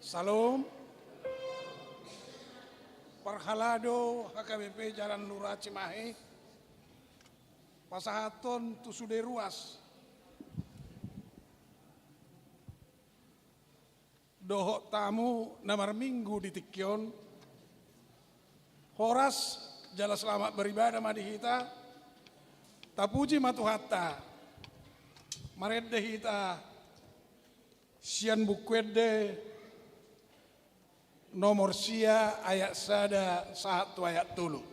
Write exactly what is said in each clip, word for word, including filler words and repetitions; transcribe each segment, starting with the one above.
Salom. Parhalado H K B P Jalan Luraci Mahe, pasahathon tu sude ruas dohot tamu na marminggu di tingki on. Horas jala selamat beribadah ma di hita. Tapuji ma Tuhanta. Marende hita sian Buku Ende nomor sia, ayat sada sahat tu ayat tolu.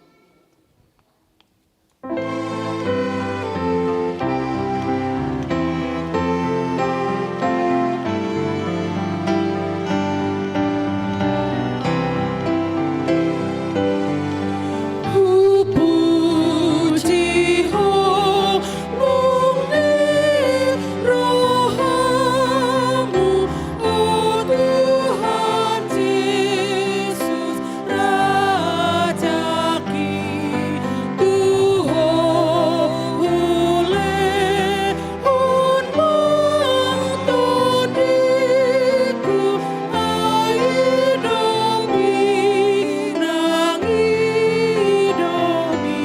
Hupuji Ho nang ni rohamu, o Tuhan Jesus, rajaki tu Ho hulehon ma tondiku, ai do pinangido mi.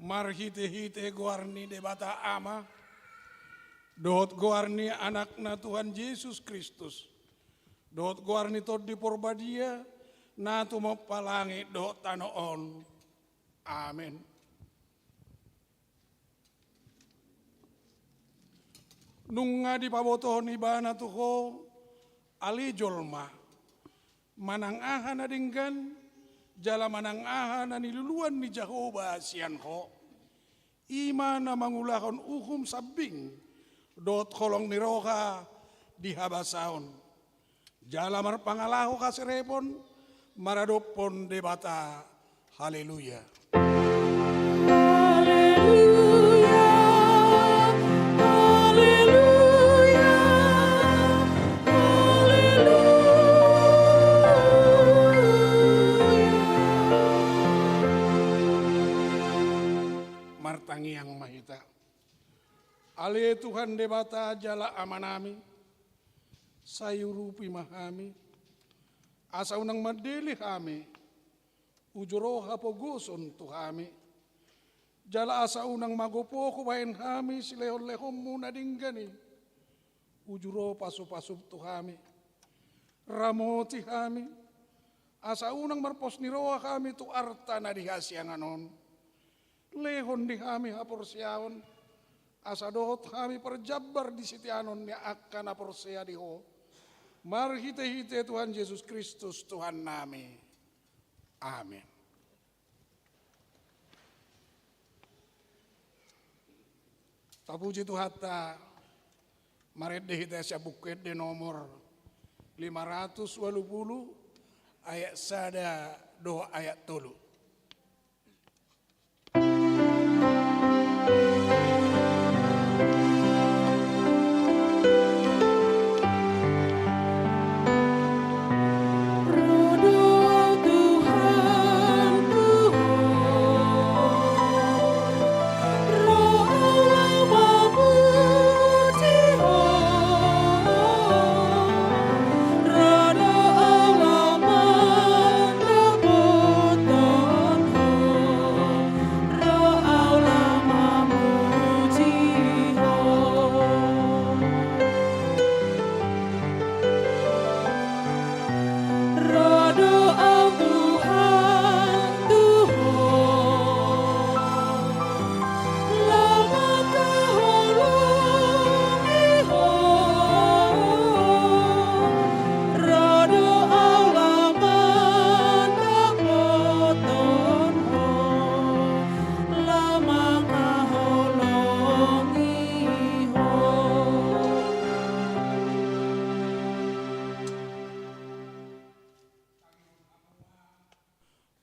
Marhitehite goar ni Debata Ama, dohot goar ni Anakna Tuhan Jesus Kristus, dohot goar ni Tondi Porbadia, na tumompa langit dohot tano on. Amen. Nunga dipabotohon ibana tu ho ale jolma, manang aha na denggan, jala manang aha na niluluan ni Jahowa sian ho. I ma na mangulahon uhum sambing dohot holong ni roha di habasaon. Jala marpangalaho haserepon maradophon Debata. Haleluya. Haleluya, haleluya, haleluya. Martangiang ma hita. Ale Tuhan Debata jala Amanami, sai urupi ma hami, asa unang mandele hami, uju ro hapogoson tu hami, jala asa unang magopo hubahen hami silehonlehonmu na denggan i, uju ro pasupasum tu hami. Ramoti hami, asa unang marpos ni roha hami tu arta na di hasiangan on. Lehon di hami haporseaon, asa dohot hami parjambar di siteanon ni angka na porsea di Ho, marhitehite Tuhan Jesus Kristus Tuhannami. Amen. Tapuji Tuhanta, marende hita sian Buku Ende nomor lima ratus ualu pulu, ayat sada dohot ayat tolu.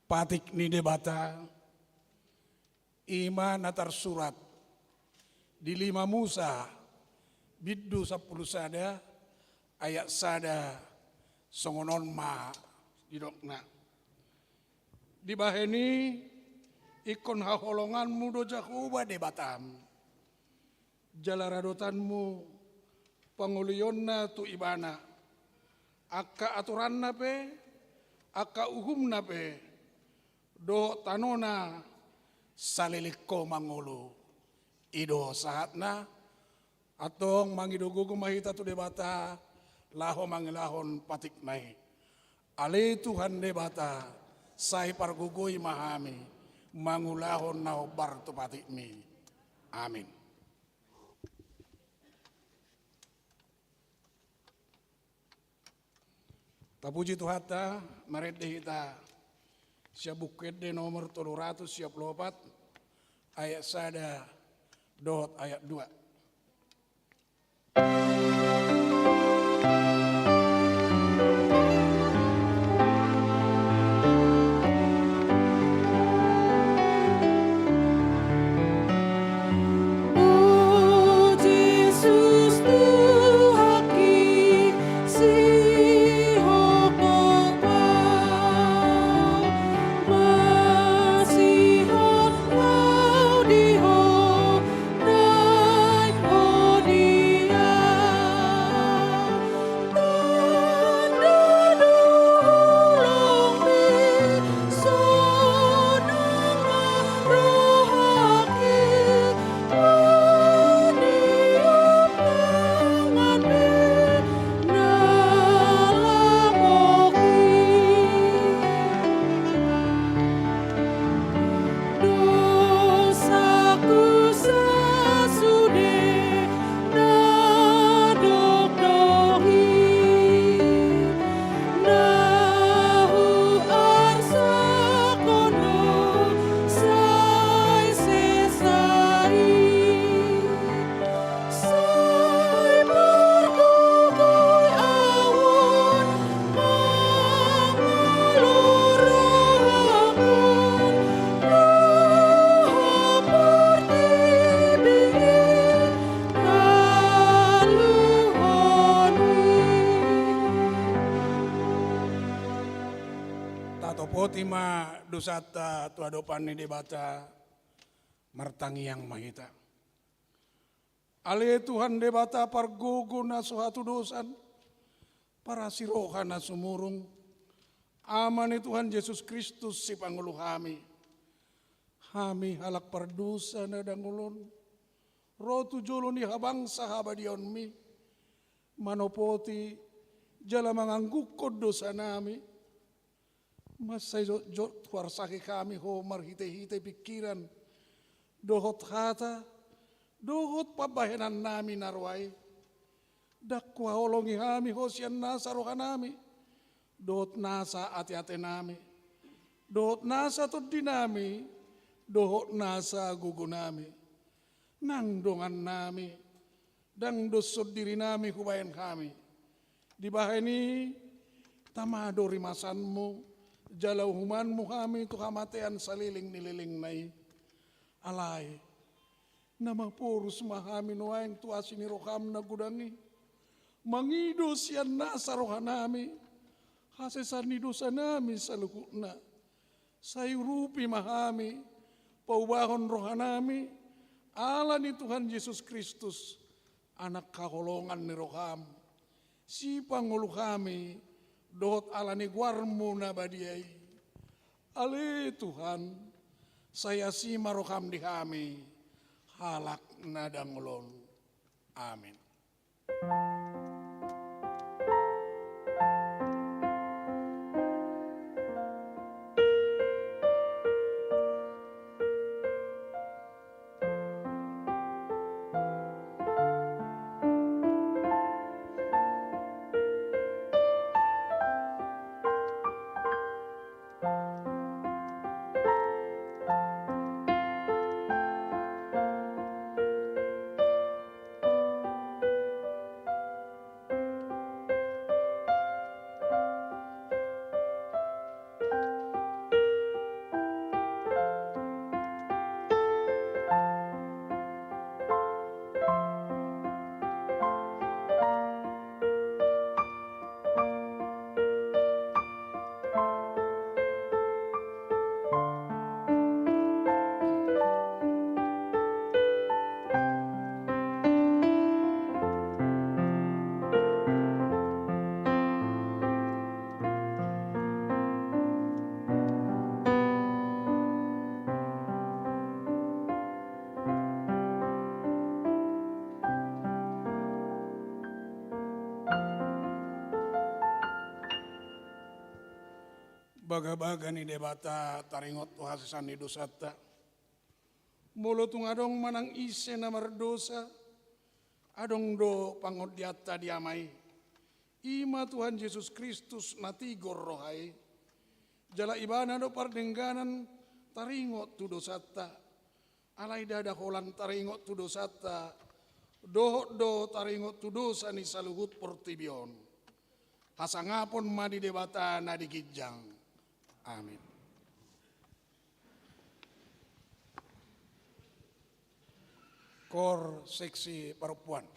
Patik ni Debata, i ma na tarsurat di lima Musa, bindu sampulu sada, ayat sada, songon on ma didokna. Dibahen i, ingkon haholonganmu do Jahowa Debatam, jala radotanmu pangoluionna tu Ibana, angka aturanna pe, angka uhumna pe, dohot tanona saleleng ho mangolu. I do sahatna. Antong mangido gogo ma hita tu Debata, laho mangulahon patikna i. Ale Tuhan Debata, sai pargogoi ma hami mangulahon na hombar tu patikmi. Amin. Tapuji Tuhanta, marende hita sian Buku Ende nomor tolu ratus sia pulu opat, ayat sada dohot ayat dua. Tatopoti ma dosanta tu adopan ni Debata. Martangiang ma hita. Ale Tuhan Debata pargogo na so hatudosan, parasi roha na sumurung, Ama ni Tuhan Jesus Kristus sipangolu hami. Hami halak pardosa na dangol on, ro tu jolo ni habangsa habadiaonmi, manopoti jala mangangguhon dosanami, mansai jotjot huarsahi hami Ho marhitehite pingkiran, dohot hata, dohot pambahenannami na roa i. Ndang huhaholongi hami Ho sian nasa rohanami, dohot nasa ateatenami, dohot nasa tondinami, dohot nasa gogonami. Nang dongannami, ndang dos sondirinami hubahen hami. Dibahen i, tama do rimasanmu, jala uhumanmu hami tu hamatean saleleng ni lelengna i. Alai, na maporus ma hami nuaeng tu asi ni roham na godang i, mangido sian nasa rohanami hasesaan ni dosanami saluhutna. Sai urupi ma hami, paubahon rohanami, ala ni Tuhan Jesus Kristus, Anak haholongan ni roham, sipangolu hami, dohot ala ni goarmu na badia i. Ale Tuhan, sai asi ma roham di hami, halak na dangol on. Amin. Bagabaga ni Debata taringot tu hasesaan ni dosanta. Molo tung adong manang ise na mardosa, adong do pangondianta di Ama i. I ma Tuhan Jesus Kristus na tigor roha i. Jala Ibana do pardengganan taringot tu dosanta. Alai ndada holan taringot tu dosanta, dohot do taringot tu dosa ni saluhut portibi on. Hasangapon ma di Debata na di ginjang. Amin. Kor seksi parompuan.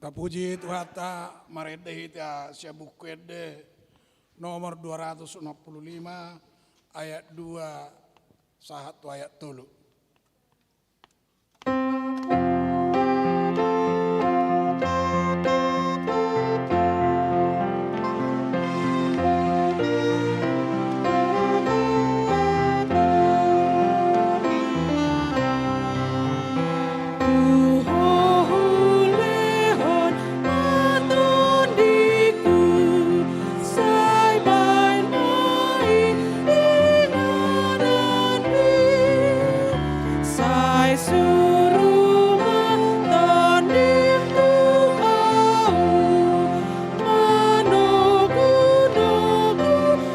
Tapuji Tuhanta, marende hita sian Buku Ende nomor dua ratus enam puluh lima, ayat dua sahat tu ayat tolu. Sai suru ma tonding tu Ho, manogunogu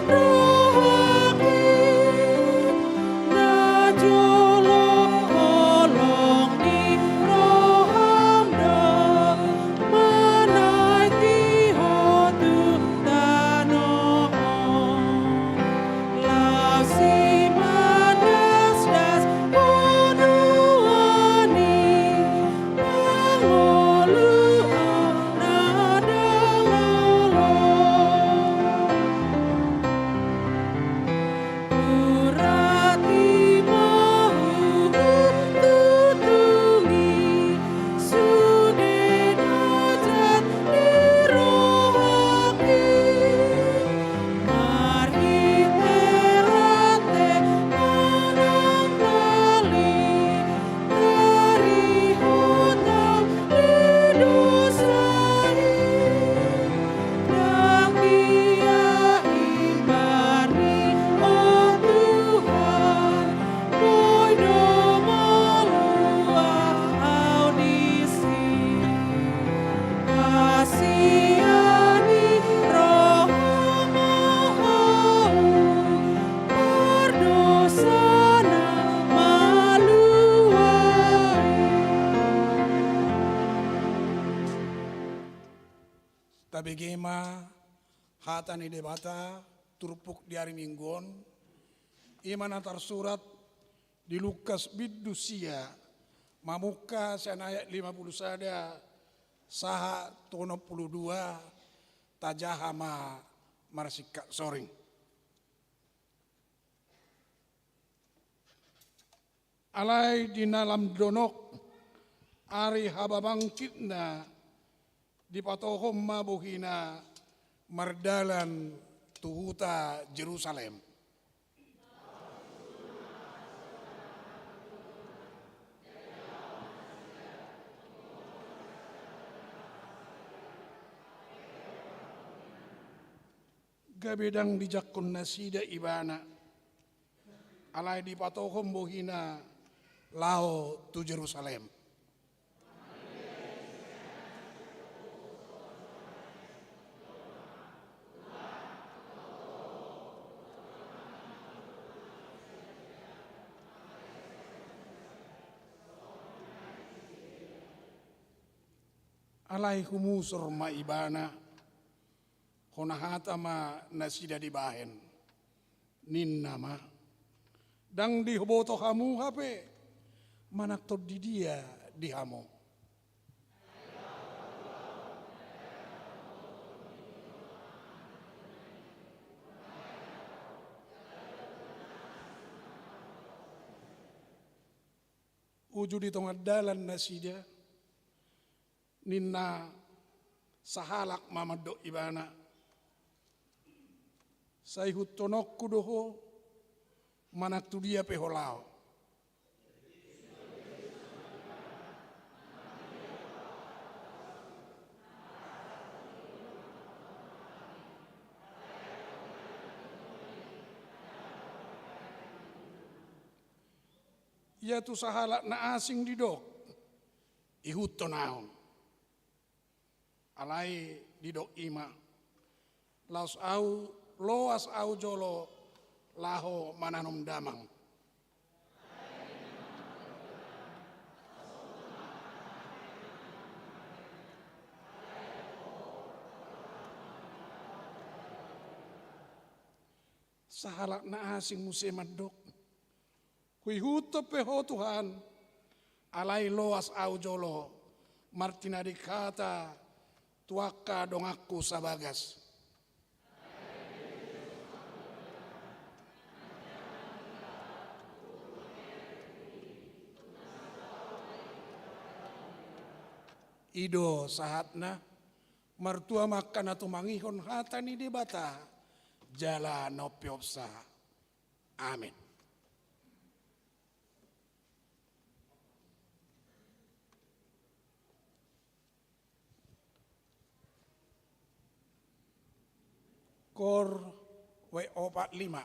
rohangki. Na jolo holong ni roham do manaiti Ho tu tano on. Laos i mandasdas bonuan i, mangolu au na dangol on. Urat i ma huhututungi sude na jat di rohangki. Marhite rante manang tali, tarihut au di dosa i. Ndang dia imbar ni Ho Tuhan, boi do malua au disi. Hasian ni roha ma ahu, pardosa na malua i. Tabege ma hata ni Debata turpuk di ari Minggu on, i ma na tarsurat di Lukas bindu sia, mamungka sian ayat lima pulu sada sahat tu onom pulu dua, tajaha ma marsingkat soring. Alai di na lam donok ari hababangkitna, dipatohom ma bohina mardalan tu huta Jerusalem. Gabe ndang dijangkon nasida ibana, alai dipatohom bohina laho tu Jerusalem. Alai humusur ma ibana, hona hata ma nasida dibahen. Ninna ma: Ndang diboto hamu hape manang tondi dia di hamu? Uju di tonga dalan nasida, ninna sahalak ma mandok ibana: Sai ihuthononku do ho, manang tu dia pe ho laho. Ia tu sahalak na asing didok: Ihuthon ahu. Alai didok i ma: Laos ahu, loas ahu jolo laho mananom damang. Sahalak na asing muse mandok: Huihuthon pe ho Tuhan, alai loas ahu jolo Martinangi hata tu angka donganku sabagas. I do sahatna. Martua ma angka na tumangihon hata ni Debata jala na umpeopsa. Amen. Koor opat lima.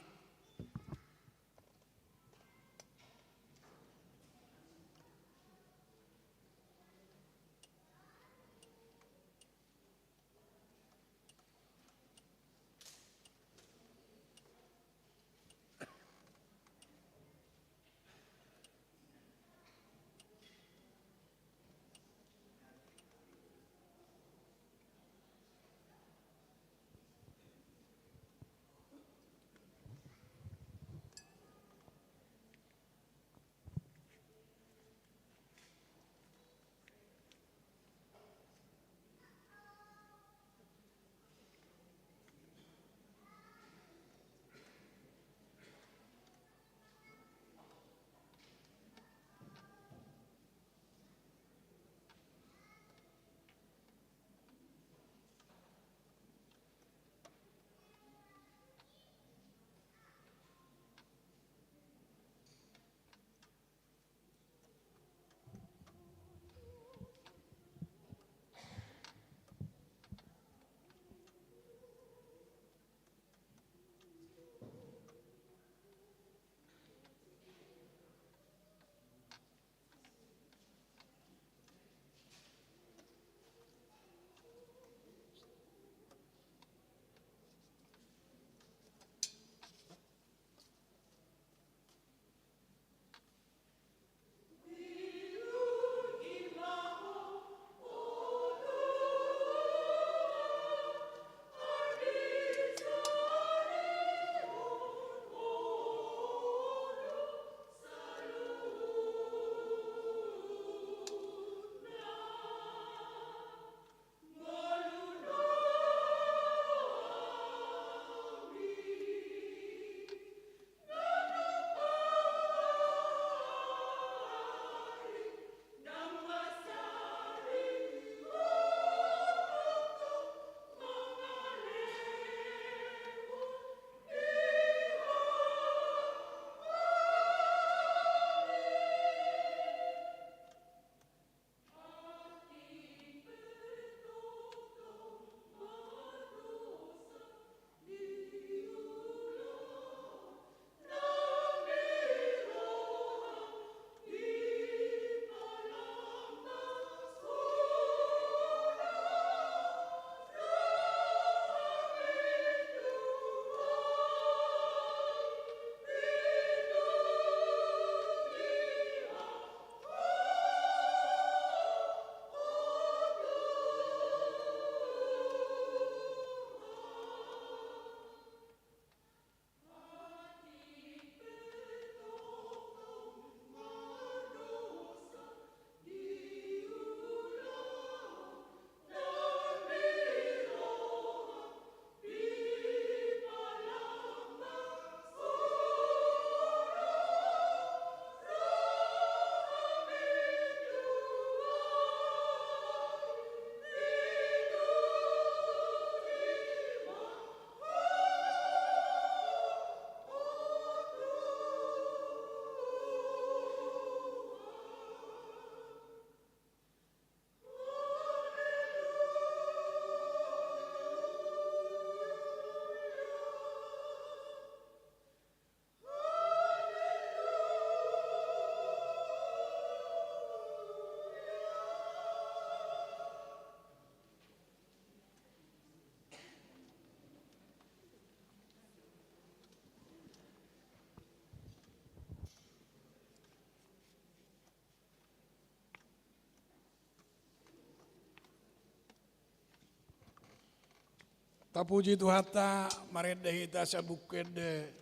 Tapuji Tuhanta, marende hita sian Buku Ende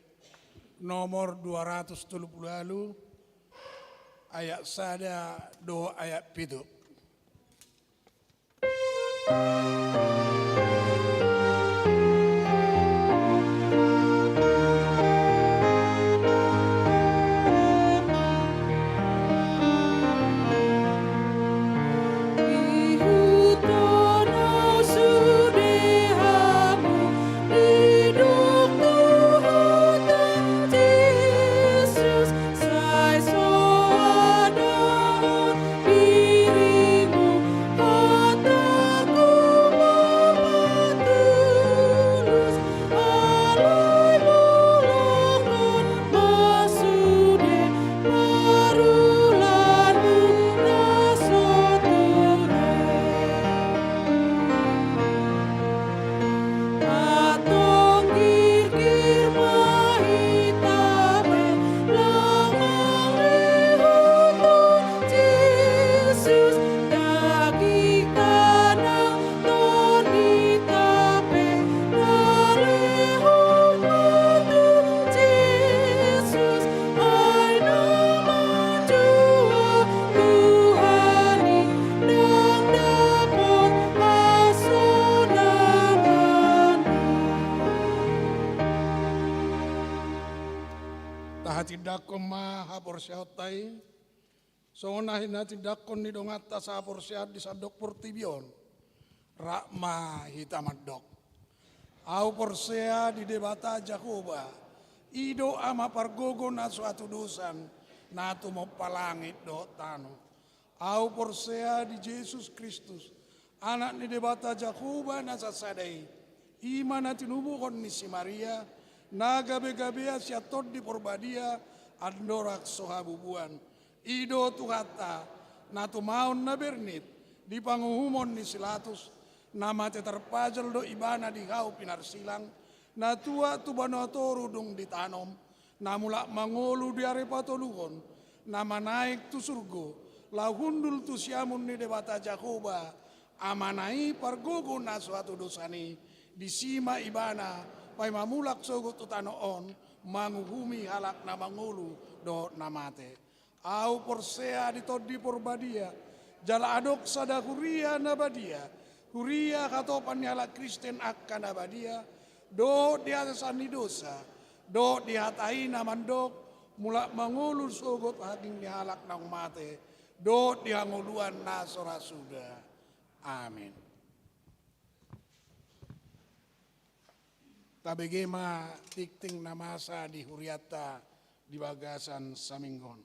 nomor dua ratus tolu pulu ualu, ayat sada dohot ayat pitu. Tahatindangkon ma haporseaonta i, songon na hinatindangkon ni donganta sahaporseaon di sandok portibi on. Rap ma hita mandok. Ahu porsea di Debata Jahowa, i do Ama pargogo na so hatudosan, na tumompa langit dohot tano. Ahu porsea di Jesus Kristus, Anak ni Debata Jahowa na sasada i, i ma na tinubuhon ni si Maria, na gabe-gabea sian Tondi Porbadia, andorang so habubuan. I do Tuhanta, na tumaon na bernit, di panguhumon ni si Latus, na mate tarpajal do ibana di hau pinarsilang, na tuat tu banua toru dung ditanom, na mulak mangolu di ari patoluhon, na manaek tu surgo, laho hundul tu siamun ni Debata Jahowa, Amana i pargogo na so hatudosan i, disi ma ibana, paima mulak sogot tu tano on, manguhumi halak na mangolu dohot na mate. Ahu porsea di Tondi Porbadia, jala adong sada huria na badia, huria hatopan ni halak Kristen angka na badia, dohot di hasesean ni dosa, dohot di hata i na mandok, mulak mangolu sogot haging ni halak naung mate, dohot di hangoluan na so ra suda. Amin. Tabege ma tingting na masa di hurianta di bagasan saminggu on.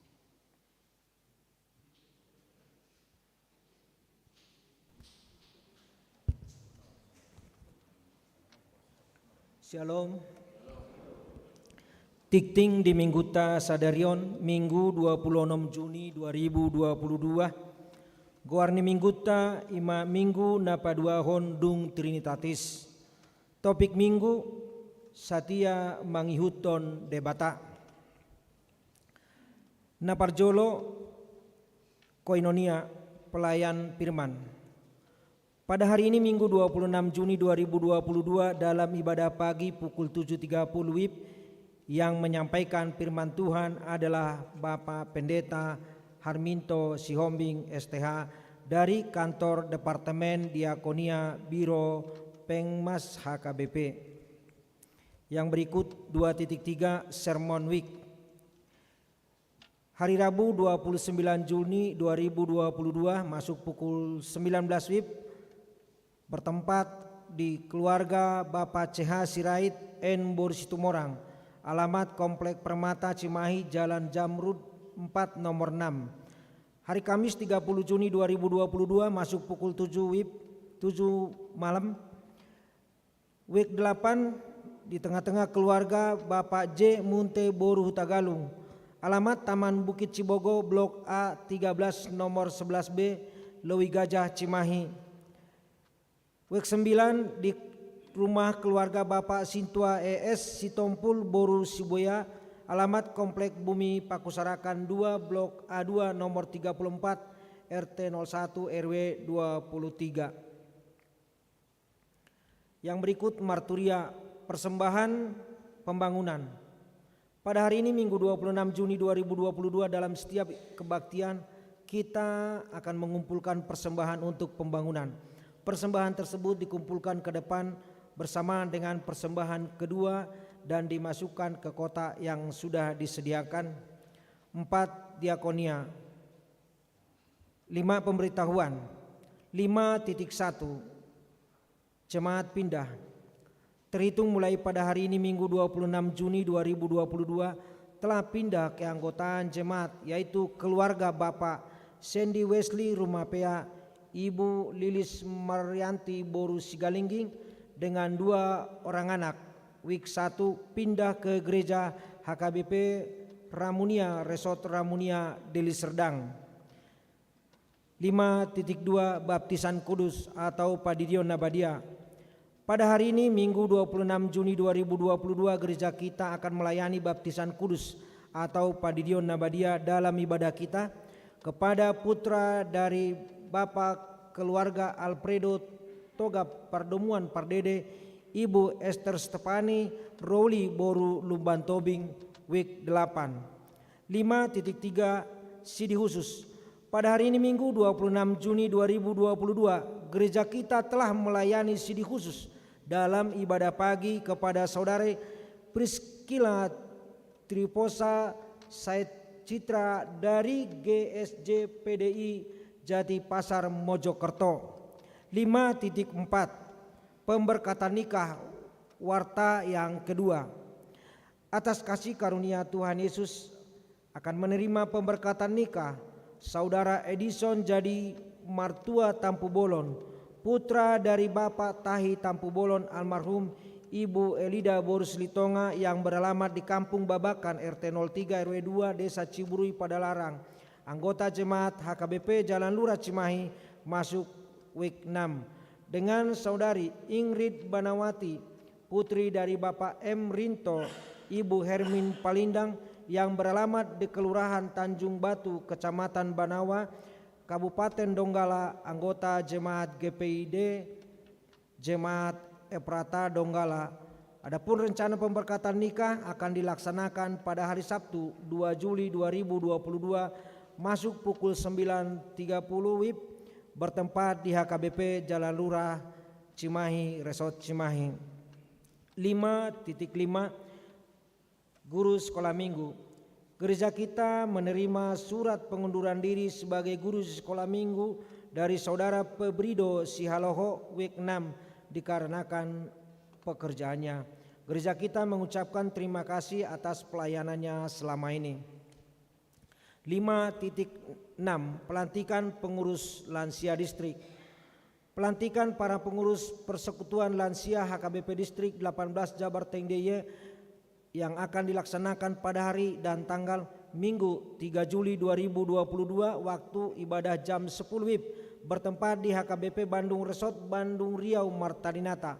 Syalom. Tingting di minggunta sadari on, Minggu dua puluh enam Juni dua ribu dua puluh dua. Goar ni minggunta i ma Minggu na paduahon dung Trinitatis. Topik Minggu, satia mangihuthon Debata. Na parjolo, koinonia, pelayan firman. Pada hari ini, Minggu dua puluh enam Juni dua ribu dua puluh dua, dalam ibadah pagi pukul tujuh tiga puluh W I B, yang menyampaikan firman Tuhan adalah Bapak Pendeta Harminto Sihombing, S T H, dari Kantor Departemen Diakonia Biro Pengmas H K B P. Yang berikut, dua titik tiga, Sermon Week. Hari Rabu, dua puluh sembilan Juni dua ribu dua puluh dua, masuk pukul sembilan belas W I B, bertempat di keluarga Bapak C H Sirait, N Boru Situmorang, alamat Komplek Permata Cimahi, Jalan Jamrud empat, nomor enam. Hari Kamis, tiga puluh Juni dua ribu dua puluh dua, masuk pukul tujuh W I B, tujuh malam, Week delapan, di tengah-tengah keluarga Bapak J Munte Boru Hutagalung. Alamat Taman Bukit Cibogo, Blok A tiga belas, nomor sebelas B, Lewi Gajah, Cimahi. Week sembilan, di rumah keluarga Bapak Sintua E S Sitompul Boru Sibuea, alamat Komplek Bumi Pakusarakan dua, Blok A dua, nomor tiga puluh empat, R T nol satu, R W dua puluh tiga. Yang berikut marturia persembahan pembangunan. Pada hari ini, Minggu dua puluh enam Juni dua ribu dua puluh dua, dalam setiap kebaktian, kita akan mengumpulkan persembahan untuk pembangunan. Persembahan tersebut dikumpulkan ke depan bersamaan dengan persembahan kedua dan dimasukkan ke kotak yang sudah disediakan. Empat, diakonia. Lima, pemberitahuan. Lima titik satu. Jemaat pindah. Terhitung mulai pada hari ini, Minggu, dua puluh enam Juni dua ribu dua puluh dua, telah pindah keanggotaan jemaat, yaitu keluarga Bapak Sandy Wesley Rumapea, Ibu Lilis Marianti boru Sigalingging, dengan dua orang anak. Week satu pindah ke gereja H K B P Ramunia, Resort Ramunia, Deli Serdang. Lima titik dua, baptisan kudus atau pandidion na badia. Pada hari ini, Minggu, dua puluh enam Juni dua ribu dua puluh dua, gereja kita akan melayani baptisan kudus atau pandidion na badia dalam ibadah kita kepada putra dari Bapak keluarga Alfredo Togap Pardomuan Pardede, Ibu Esther Stefani Roli boru Lumban Tobing, week delapan. Lima titik tiga, sidi khusus. Pada hari ini, Minggu, dua puluh enam Juni dua ribu dua puluh dua, gereja kita telah melayani sidi khusus dalam ibadah pagi kepada Saudari Priscilla Triposa Said Citra dari G S J P D I Jati Pasar, Mojokerto. Lima titik empat, pemberkatan nikah warta yang kedua. Atas kasih karunia Tuhan Yesus, akan menerima pemberkatan nikah Saudara Edison Jadi Martua Tampubolon, putra dari Bapak Tahi Tampubolon almarhum, Ibu Elida boru Silitonga, yang beralamat di Kampung Babakan, R T nol tiga, R W dua, Desa Ciburui, Padalarang, anggota jemaat H K B P Jalan Lurah Cimahi, masuk week enam, dengan Saudari Ingrid Banawati, putri dari Bapak M Rinto, Ibu Hermin Palindang, yang beralamat di Kelurahan Tanjung Batu, Kecamatan Banawa, Kabupaten Donggala, anggota jemaat G P I D, Jemaat Efrata Donggala. Adapun rencana pemberkatan nikah akan dilaksanakan pada hari Sabtu, dua Juli dua ribu dua puluh dua, masuk pukul sembilan tiga puluh W I B, bertempat di H K B P Jalan Lurah Cimahi, Resort Cimahi. Lima titik lima, guru sekolah minggu. Gereja kita menerima surat pengunduran diri sebagai guru sekolah minggu dari Saudara Pebrido Sihaloho, week enam, dikarenakan pekerjaannya. Gereja kita mengucapkan terima kasih atas pelayanannya selama ini. Lima titik enam, pelantikan pengurus lansia distrik. Pelantikan para pengurus Persekutuan Lansia H K B P Distrik delapan belas Jabar Teng D I Y yang akan dilaksanakan pada hari dan tanggal Minggu, tiga Juli dua ribu dua puluh dua, waktu ibadah jam sepuluh W I B, bertempat di H K B P Bandung Resort, Bandung Riau, Marta Dinata.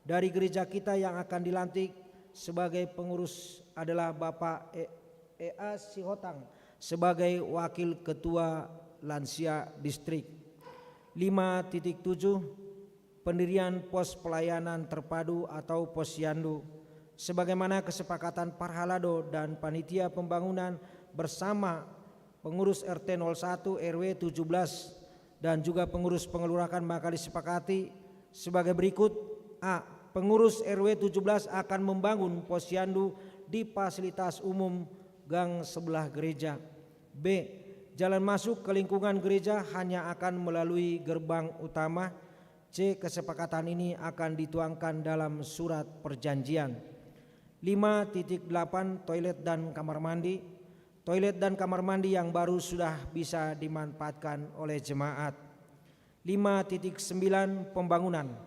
Dari gereja kita yang akan dilantik sebagai pengurus adalah Bapak E-, E A Sihotang sebagai Wakil Ketua Lansia Distrik. Lima titik tujuh, pendirian pos pelayanan terpadu atau posyandu, sebagaimana kesepakatan parhalado dan panitia pembangunan bersama pengurus R T nol satu, R W tujuh belas, dan juga pengurus pengelurahan, maka disepakati sebagai berikut. A. Pengurus R W tujuh belas akan membangun posyandu di fasilitas umum gang sebelah gereja. B. Jalan masuk ke lingkungan gereja hanya akan melalui gerbang utama. C. Kesepakatan ini akan dituangkan dalam surat perjanjian. Lima titik delapan, toilet dan kamar mandi. Toilet dan kamar mandi yang baru sudah bisa dimanfaatkan oleh jemaat. Lima titik sembilan, pembangunan.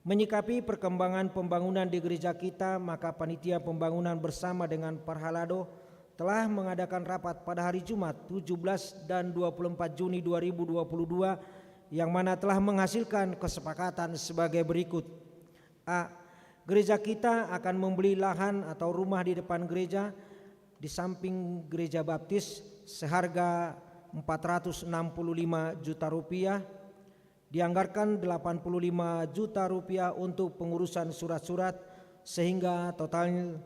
Menyikapi perkembangan pembangunan di gereja kita, maka panitia pembangunan bersama dengan parhalado telah mengadakan rapat pada hari Jumat, tujuh belas dan dua puluh empat Juni dua ribu dua puluh dua, yang mana telah menghasilkan kesepakatan sebagai berikut. A. Gereja kita akan membeli lahan atau rumah di depan gereja, di samping gereja baptis, seharga empat ratus enam puluh lima juta rupiah. Dianggarkan delapan puluh lima juta rupiah untuk pengurusan surat-surat, sehingga total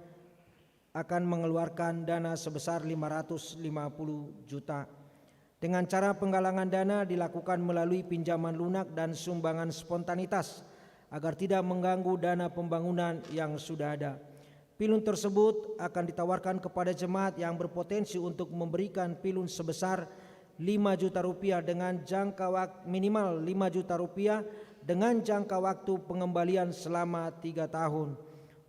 akan mengeluarkan dana sebesar lima ratus lima puluh juta. Dengan cara penggalangan dana dilakukan melalui pinjaman lunak dan sumbangan spontanitas, agar tidak mengganggu dana pembangunan yang sudah ada. Pilun tersebut akan ditawarkan kepada jemaat yang berpotensi untuk memberikan pilun sebesar lima juta rupiah dengan jangka wak-, minimal lima juta rupiah dengan jangka waktu pengembalian selama tiga tahun.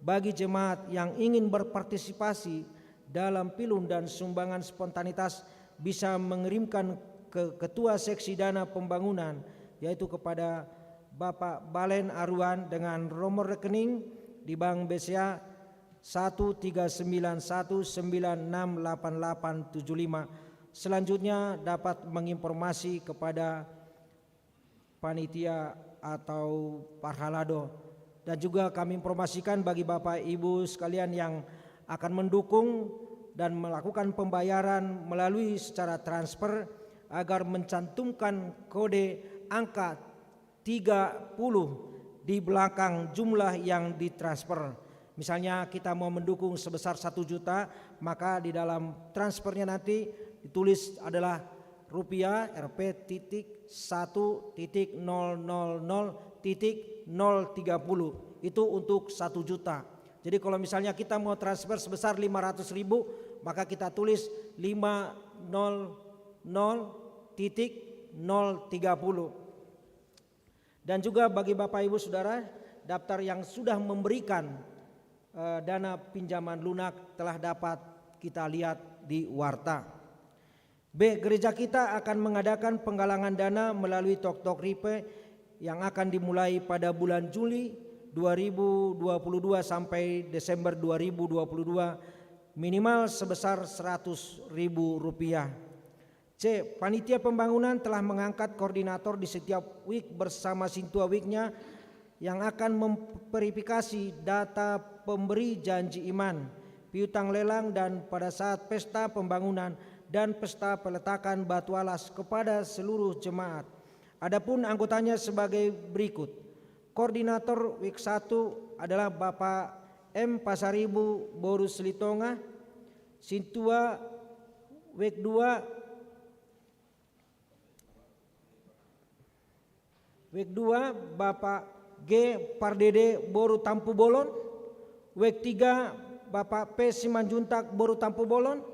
Bagi jemaat yang ingin berpartisipasi dalam pilun dan sumbangan spontanitas, bisa mengirimkan ke Ketua Seksi Dana Pembangunan, yaitu kepada Bapak Balen Aruan, dengan nomor rekening di Bank B C A satu tiga sembilan satu sembilan enam delapan delapan tujuh lima. Selanjutnya dapat menginformasi kepada panitia atau parhalado. Dan juga kami informasikan bagi Bapak Ibu sekalian yang akan mendukung dan melakukan pembayaran melalui secara transfer, agar mencantumkan kode angka tiga puluh di belakang jumlah yang ditransfer. Misalnya, kita mau mendukung sebesar satu juta, maka di dalam transfernya nanti ditulis adalah rupiah R P titik satu titik nol nol nol titik nol tiga puluh. Itu untuk satu juta. Jadi, kalau misalnya kita mau transfer sebesar lima ratus ribu, maka kita tulis lima nol nol titik nol tiga puluh. Dan juga bagi Bapak Ibu Saudara, daftar yang sudah memberikan, eh, dana pinjaman lunak telah dapat kita lihat di warta. B, gereja kita akan mengadakan penggalangan dana melalui Toktok Ripe yang akan dimulai pada bulan Juli dua ribu dua puluh dua sampai Desember dua ribu dua puluh dua, minimal sebesar seratus ribu rupiah. C, panitia pembangunan telah mengangkat koordinator di setiap wijk bersama sintua wijknya yang akan memverifikasi data pemberi janji iman, piutang lelang, dan pada saat pesta pembangunan dan pesta peletakan batu alas kepada seluruh jemaat. Adapun anggotanya sebagai berikut. Koordinator wijk satu adalah Bapak M Pasaribu boru Silitonga, sintua wijk dua, wijk dua, Bapak G Pardede boru Tampubolon. Wijk tiga, Bapak P Simanjuntak boru Tampubolon.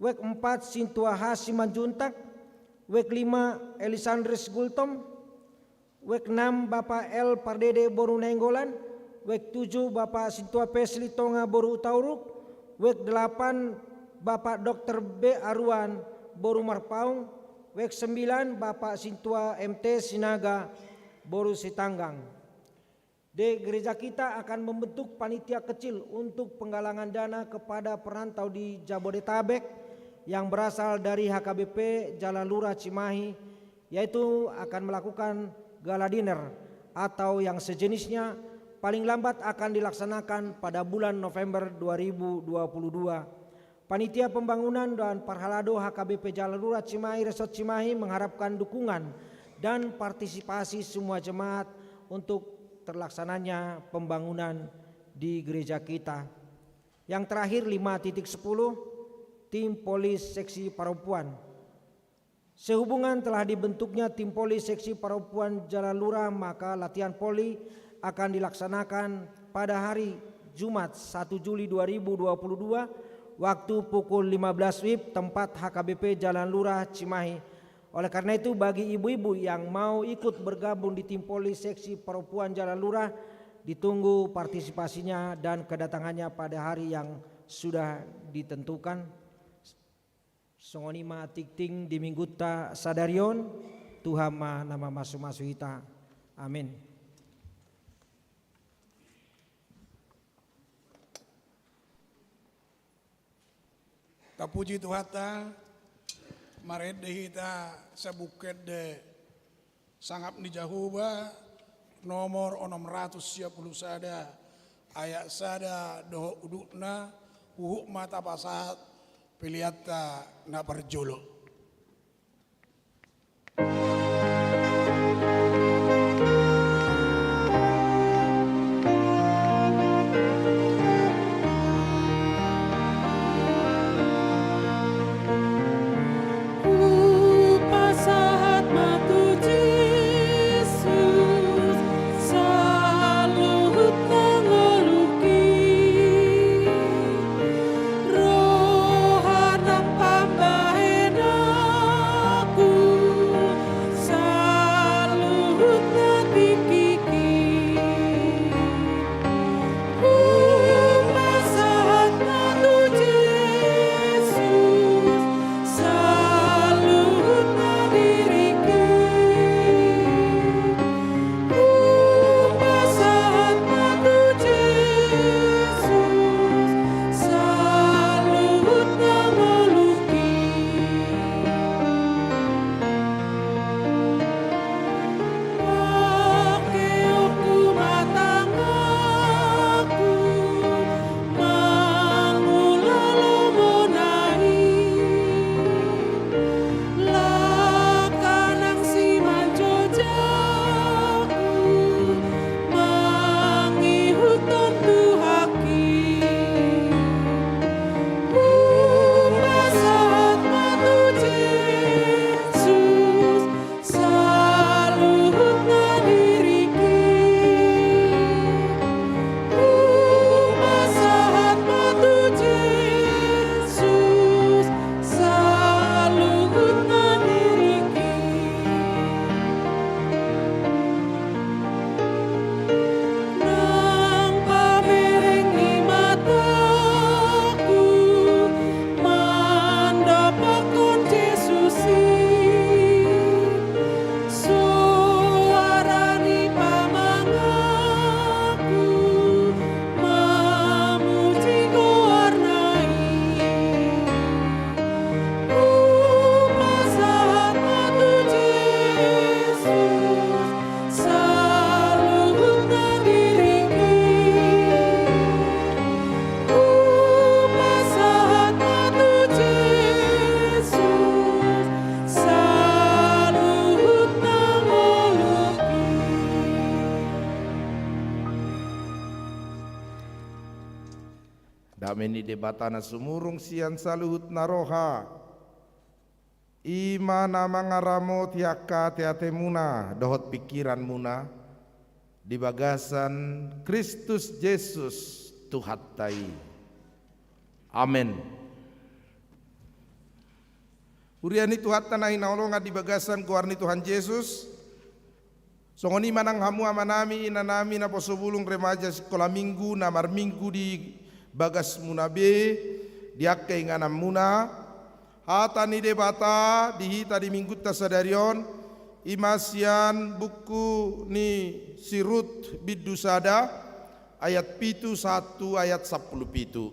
Wijk empat, sintua H Simanjuntak. Wijk lima, Elisandris Gultom. Wijk enam, Bapak L Pardede boru Nainggolan. Wijk tujuh, Bapak sintua P Silitonga boru Hutauruk. Wijk delapan, Bapak Dokter B Aruan boru Marpaung. Wijk sembilan, Bapak sintua M T Sinaga boru Sitanggang. D, gereja kita akan membentuk panitia kecil untuk penggalangan dana kepada perantau di Jabodetabek yang berasal dari H K B P Jalalurah Cimahi, yaitu akan melakukan gala dinner atau yang sejenisnya, paling lambat akan dilaksanakan pada bulan November dua ribu dua puluh dua. Panitia pembangunan dan parhalado H K B P Jalalurah Cimahi, Resort Cimahi mengharapkan dukungan dan partisipasi semua jemaat untuk terlaksananya pembangunan di gereja kita. Yang terakhir, lima titik sepuluh, tim voli seksi perempuan. Sehubungan telah dibentuknya tim voli seksi perempuan Jalalurah, maka latihan voli akan dilaksanakan pada hari Jumat, satu Juli dua ribu dua puluh dua, waktu pukul lima belas W I B, tempat H K B P Jalalurah Cimahi. Oleh karena itu, bagi ibu-ibu yang mau ikut bergabung di tim voli seksi perempuan Jalalurah, ditunggu partisipasinya dan kedatangannya pada hari yang sudah ditentukan. Songon i ma tingting di minggunta sadari on. Tuhan ma na mamasu-masu hita. Amin. Tapuji Tuhanta, marende hita sabungka ende Sangap ni Jahowa, nomor onom ratus sia pulu sada, ayat sada dohot udutna. Huhut ma tapasahat peleanta na parjolo. Dame ni Debata na sumurung sian saluhut na roha, i ma na mangaramoti angka ateatemuna dohot pingkiranmuna di bagasan Kristus Jesus Tuhanta i. Amen. Huria ni Tuhanta na hinaholongan di bagasan goar ni Tuhan Jesus, songon i ma nang hamu amanami, inanami, naposo bulung, remaja, sikola minggu na marminggu di bagasmuna be, di angka ingananmuna. Hata ni Debata di hita di minggunta sadari on, i ma sian buku ni si Rut bindu sada, ayat pitu sahat tu ayat sampulu pitu.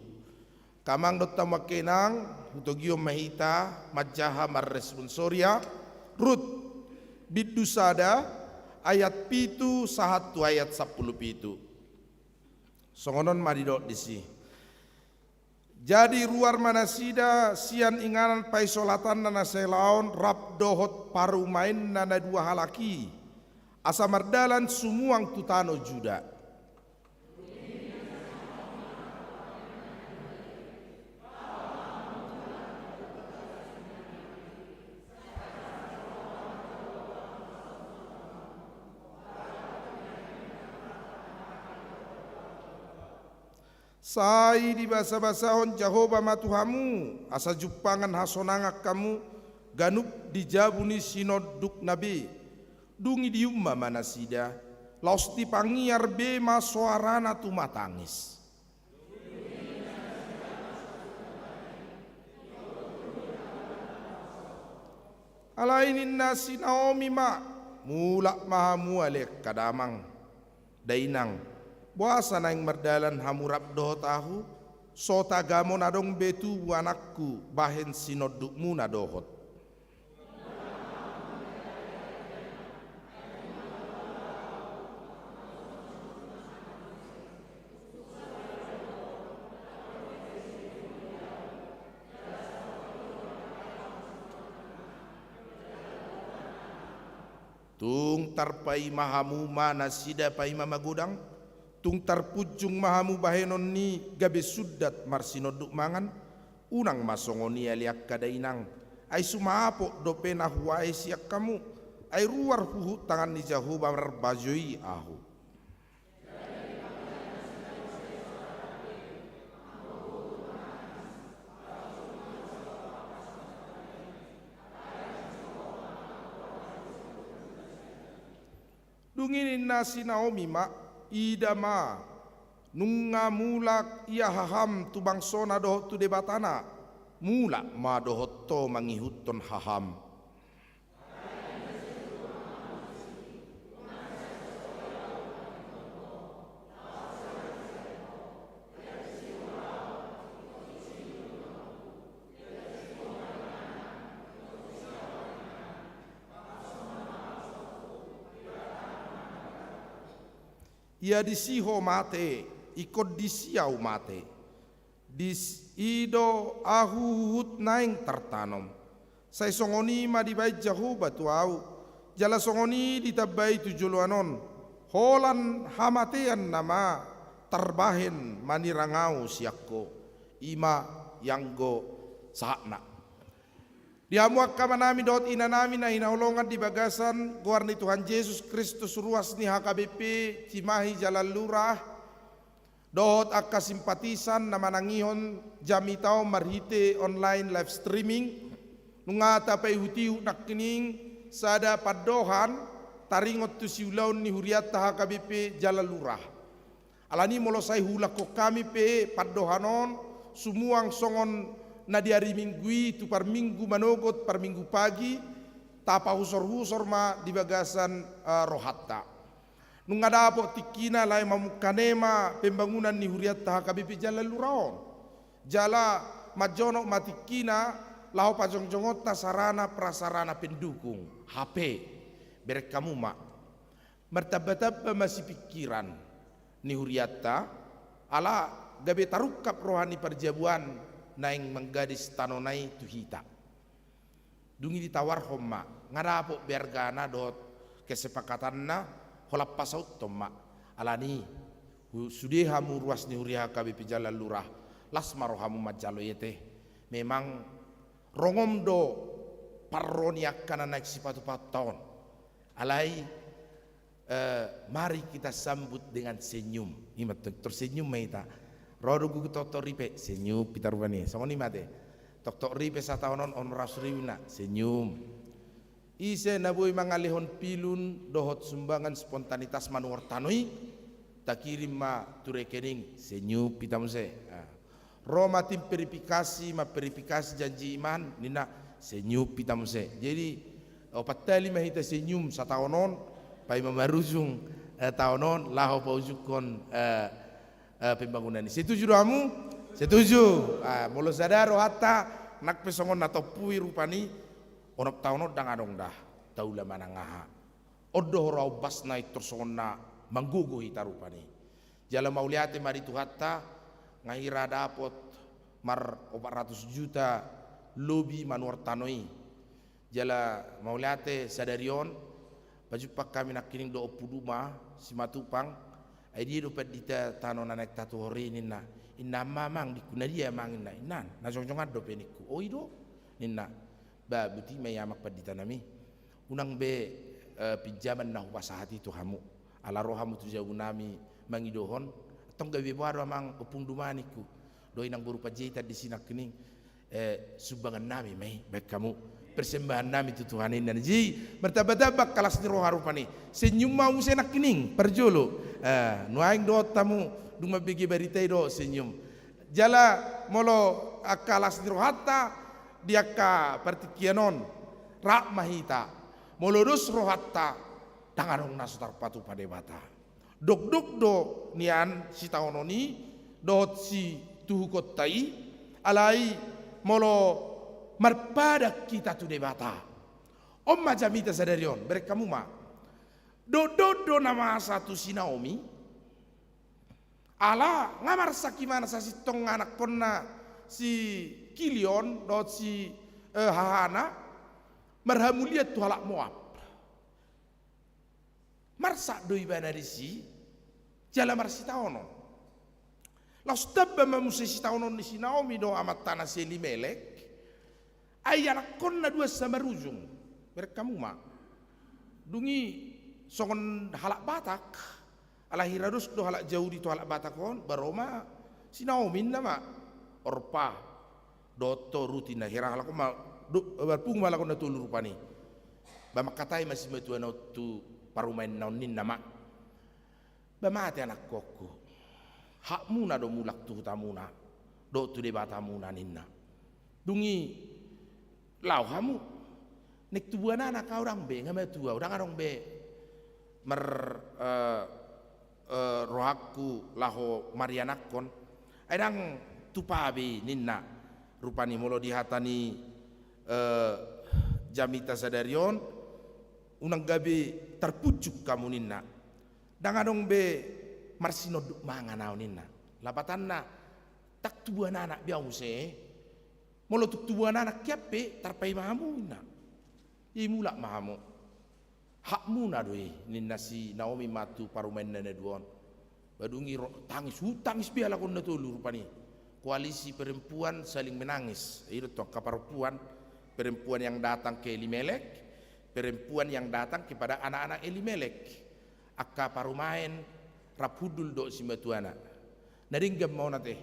Angka amang dohot hamu angka inang, hutogihon ma hita manjaha marresponsoria. Rut bindu sada, ayat pitu sahat tu ayat sampulu pitu. Songon on ma didok disi. Jadi ruar ma nasida sian inganan paisolatanna na saelaon rap dohot parumaenna na dua halak i, asa mardalan sumuang tu tano Juda. Sai dibasabasahon Jahowa ma tu hamu, asa jumpangan hasonangan hamu ganup di jabu ni sinondukna be. Dung i diumma ma nasida, laos dipangiar be ma soarana tumatangis. Alai ninna si Naomi ma, mulak ma hamu ale angka damang, dainang, boasa naeng mardalan hamu rap dohot ahu? So tagamon adong be tubu anakku bahen sinondukmuna dohot. Tung tarpaima hamu ma nasida paima magodang, tung tarpunjung ma hamu bahenon ni gabe sundat marsinonduk mangan? Unang ma songon i ale angka dainang, ai sumapot dope na huae sian hamu, ai ruar huhut tangan ni Jahowa marbajoi ahu. Dung i ninna si Naomi ma, ida ma, nunga mulak ia haham tu bangsona dohot tu debatana, mulak ma dohot ho mangihuthon haham. Ia disi ho mate, ingkon disi ahu mate. Disi do ahu huhut naeng tartanom. Sai songon i ma dibaen Jahowa tu ahu, jala songon i ditambai tu joloan on, holan hamatean nama tarbahen manirang ahu sian ho, i ma ianggo sahatna. Di hamu angka amanami dohot inanami na hinaholongan di bagasan goar ni Tuhan Jesus Kristus, ruas ni H K B P Cimahi Jalan Lurah, dohot angka simpatisan na manangihon jamita on marhite online live streaming, nunga tapaihutihut nangkining sada pandohan taringot tu siulaon ni hurianta H K B P Jalan Lurah. Alani molo sai huulakhon hami pe pandohan on sumuang songon na di ari Minggu i tu parminggu manogot, parminggu pagi, tapahusorhusor ma di bagasan, eh, rohanta. Nunga dapot tingkina lae mamungka nama pembangunan ni hurianta H K B P Jalan Lurah on. Jala manjonok ma tingkina laho pajongjongonta sarana prasarana pendukung, H P. Bereng hamu ma. Martambatamba ma sipingkiran ni hurianta, ala gabe tarungkap roha ni parjabuan naeng manggadis tanona i tu hita. Dung i ditawarhon ma, nga dapot be argana dohot kesepakatanna, holan pasauthon ma. Alani, hu-, sude hamu ruas ni huria H K B P Jalan Lurah, Las ma rohamu manjalo i ate. Memang rongom do parro ni angka na naeng sipatupatunta on. Alai, eh, mari kita sambut dengan senyum. Ima, tersenyum ma hita. Ro do gugu toktok ripe, senyum hita rupani. Songon i ma ate. Toktok ripe sataon on, onom ratus ribu na, senyum. Ise na boi mangalehon pilun dohot sumbangan spontanitas manuhor tano i, takirim ma tu rekening, senyum hita muse. Ah. Ro ma tim verifikasi, mamverifikasi janji iman, ninna, senyum hita muse. Jadi, opat hali ma hita senyum sataon on, paima marujung, eh, taon on, laho paujungkon, eh, eh, pembangunan i. Setuju do hamu? Setuju. Ah, molo sada rohanta, nang pe songon na tompu i rupani, onom taon on ndang adong da taula manang aha. On do hora ombasna, pintor songon na manggogo hita rupani. Jala mauliate ma di Tuhanta, nga hira dapot mar opat ratus juta lobi manuhor tano i. Jala mauliate sadari on, pajumpang hami nangkining dohot Ompu Duma Simatupang, ai dia do pandita tano na naeng tatuhor i ninna. Inna, amang, ningku, na dia amang inna? Inna, na jongjongan dope ningku. O i do ninna. Ba, boti ma i amang pandita nami. Unang be, eh, pinjaman na hupasahat i tu hamu. Ala ro hamu tu jabu nami mangidohon. Antong gabe boha do amang Ompung Duma ningku. Do inang boru Panjaitan disi nangkining. Eh, sumbangan nami ma i baen hamu. Persembahan nami tu Tuhan i ninna. Jadi, martambatamba angka las ni roha rupani. Senyum ma muse nangkining, parjolo. Eh, nuaeng dohot hamu, dung mambege barita i dohot senyum. Jala molo angka las ni rohanta di angka partingkian on, rap ma hita. Molo dos rohanta, ndang adong na so tarpatupa Debata. Dokdok do nian sitaonon i dohot situhukonta i, alai molo marpadan hita tu Debata. On ma jamita sadari on, bereng hamu ma. Dokdok do na masa tu si Naomi, ala nga marsak ibana sasintongna anakkonna si Kilion dohot si, eh, hahana marhamulian tu halak Moab. Marsak do ibana disi, jala marsitaonon. Laos tamba ma muse sitaonon ni si Naomi dohot amantana si Elimelek, ai anakkonna dua sa marujung, bereng hamu ma. Dung i songon halak Batak, ala hira dos do halak Jahudi tu halak Batak on, ba ro ma si Naomi ninna ma, Orpa, dohot Rut ninna, hira halak on ma, do, marpungu ma halak on na tolu rupani. Ba mangkatai ma simatuana on tu parumaenna on ninna ma. Ba mate anakkonku. Hakmuna do mulak tu hutamuna, dohot tu Debatamuna ninna. Dung i laho hamu. Naeng tubuan anak au ndang be, nga matua au, ndang adong be mar, eh, eh, rohangku laho marianakkon. Ai ndang tupa be i ninna. Rupani molo di hata ni, eh, jamita sadari on, unang gabe tarpunjuk hamu ninna. Ndang adong be marsinonduk mangan au ninna. Lapatanna, ndang tubuan anak be au muse. Molo tung tubuan anak hian pe, tarpaima hamu ninna. I mulak ma hamu. Hakmuna do i, ninna si Naomi ma tu parumaenna na dua on. Ba dung i ro, tangis, hu, tangis be halak on na tolu rupani. Koalisi perempuan saling menangis. I do tu angka parompuan, perempuan yang datang ke Elimelek, perempuan yang datang kepada anak-anak Elimelek. Angka parumaen rap hundul dohot simatuana. Na denggan ma on ate.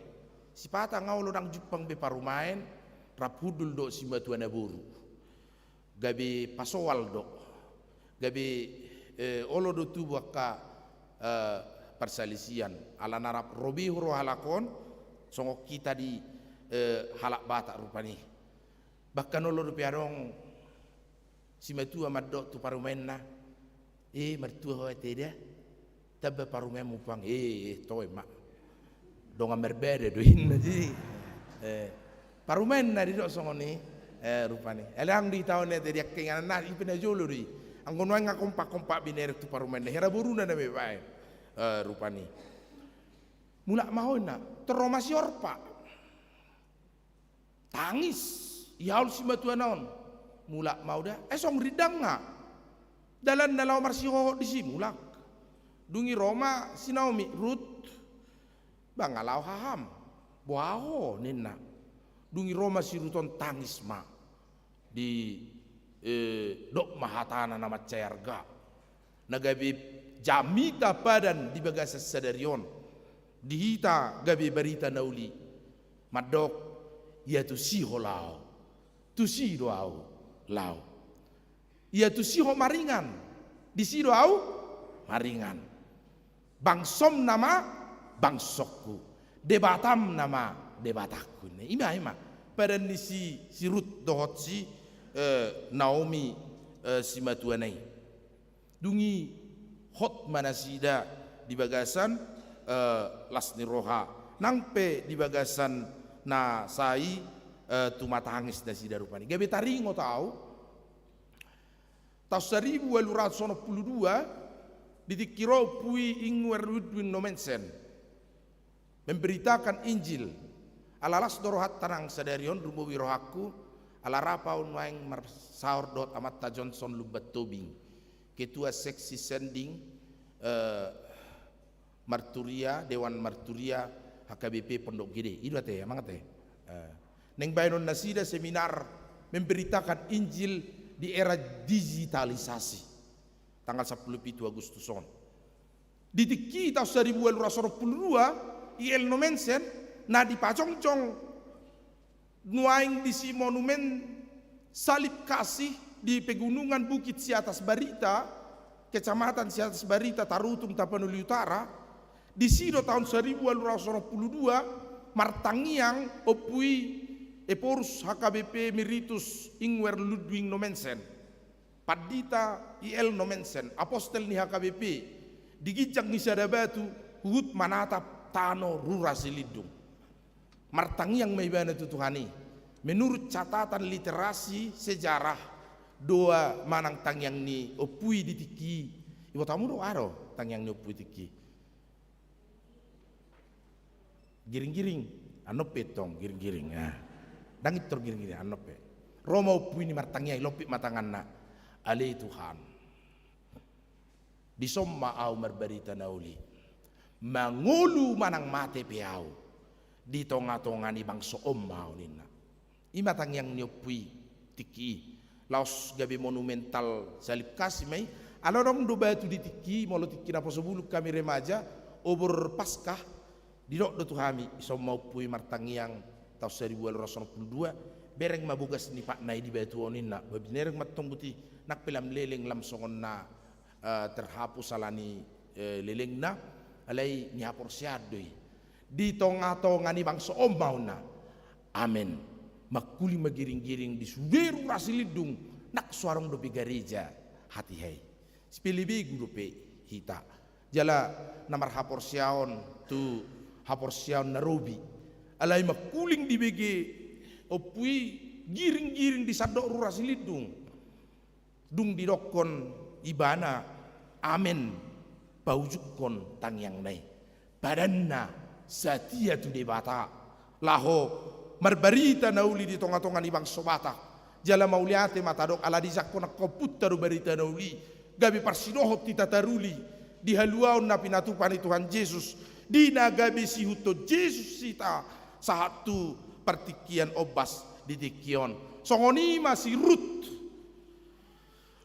Sipata nga olo ndang jumpang be parumaen rap hundul dohot simatuana boru. Gabe pasoal do. Gabe, eh, olo do tubu angka, eh, parsalisian. Ala na rap robeho roha halak on, songon hita di, eh, halak Batak rupani. Bahkan olo dope adong simatua mandok tu parumaenna, eh, martua ho ate da. Tamba parumaenmu puang, eh, eh, toe ma. Dongan marbada do i ninna jadi. Eh, parumaenna didok songon i, eh, rupani. Alai ndang do i taon ate di angka inganan na, i pe na jolo do i. Anggo nuaeng nga kompak-kompak binerek tu parumaenna. Hera boruna na be baen. Eh, rupani. Mulak ma ho ninna, tor ro ma si Orpa. Tangis, ihaol simatuana on. Mulak ma au da, ai songon rindangna. Dalanna laho marsihohot disi mulak. Dung i ro ma si Naomi, Rut, ba nga laho haham. Boha ho ninna. Dung i ro ma si Rut on, tangis ma. Di, eh, dok ma hatana na mansai arga, na gabe jamita padan di bagasan sadari on, di hita gabe barita na uli. Mandok, ia tusi ho laho, tusi do ahu laho. Ia tusi ho maringan, disi do ahu maringan. Bangsom nama bangsongku, Debatam nama Debatangku. Ima, ima. Padan ni si, si Rut dohot si, eh, Naomi, eh, simatuana i. Dung i hot ma nasida di bagasan, eh, las ni roha. Nang pe di bagasan na sai, eh, tumatangis nasida rupani. Gabe taringot ahu. Taon saribu ualu ratus onom pulu dua, di tingki ro Ompu i Yngwie Ludwig Nommensen memberitakan Injil. Ala las do rohanta nang sadari on, rumobi rohangku, ala rap ahu nuaeng marsaor dohot amanta Johnson Lumban Tobing, ketua seksi sending, eh, marturia, Dewan Marturia H K B P Pondok Gede. I do ate, amang ate. Eh, naeng baenon nasida seminar memberitakan Injil di era digitalisasi. Tanggal sampulu pitu Agustus on. Di tingki taon saribu ualu ratus onom pulu dua, I L Nommensen na dipajongjong nuaeng disi monumen salib kasih di Pegunungan Bukit Siatas Barita, Kecamatan Siatas Barita, Tarutung, Tapanuli Utara, disi do taon saribu ualu ratus onom pulu dua martangiang Ompu i Ephorus H K B P Emeritus Yngwie Ludwig Nommensen, Pandita I L Nommensen, apostel ni H K B P, di ginjang ni sada batu huhut manatap tano Rura Silindung. Martangiang ma ibana tu Tuhan i. Menurut catatan literasi sejarah, dua manang tangiang ni Ompu i di tingki i. Iboto hamu do, aha do tangiang ni Ompu i tingki i? Giring-giring, annon pe tong giring-giring. Nah, ndang pintor giring-giring, annon pe. Ro ma Ompu i martangiang i, lompit ma tanganna. Ale Tuhan, dison ma ahu marbarita na uli. Mangolu manang mate pe ahu, di tonga-tonga ni bangso on ma ahu, ninna. Ima tangiang ni Ompu i tingki i. Laos gabe monumental salib kasih ma i. Ala adong do batu di tingki i, molo tingki naposobulung hami remaja, obor Paskah, didok do tu hami, dison ma Ompu i martangiang taon saribu ualu ratus onom pulu dua, bereng ma bogas ni patna i di batu on, ninna. Ba binereng mantong buti, nang pe lam leleng, lam songon na eh, terhapus ala ni, eh, lelengna, alai ni haporseaon do i. Di tonga-tonga ni bangso on ma ahu, ninna. Amen. Mangkuling ma giring-giring di sude Rura Silindung, nang so adong dope gareja hatiha i. Sipelebegu dope hita. Jala na marhaporseaon tu haporseaon na robi. Alai mangkuling dibege Ompu i giring-giring di sandok Rura Silindung. Dung didokkon ibana amen, paujunghon tangiangna i. Padanna satia tu Debata, laho marbarita na uli di tonga-tonga ni bangso Batak. Jala mauliate ma tadok ala dijangkon angka ompunta do barita na uli, gabe parsidohot hita taruli di haluaon na pinatupa ni Tuhan Jesus, di na gabe siihuthon Jesus hita sahat tu partingkian ombas di tingki on. Songon i ma si Rut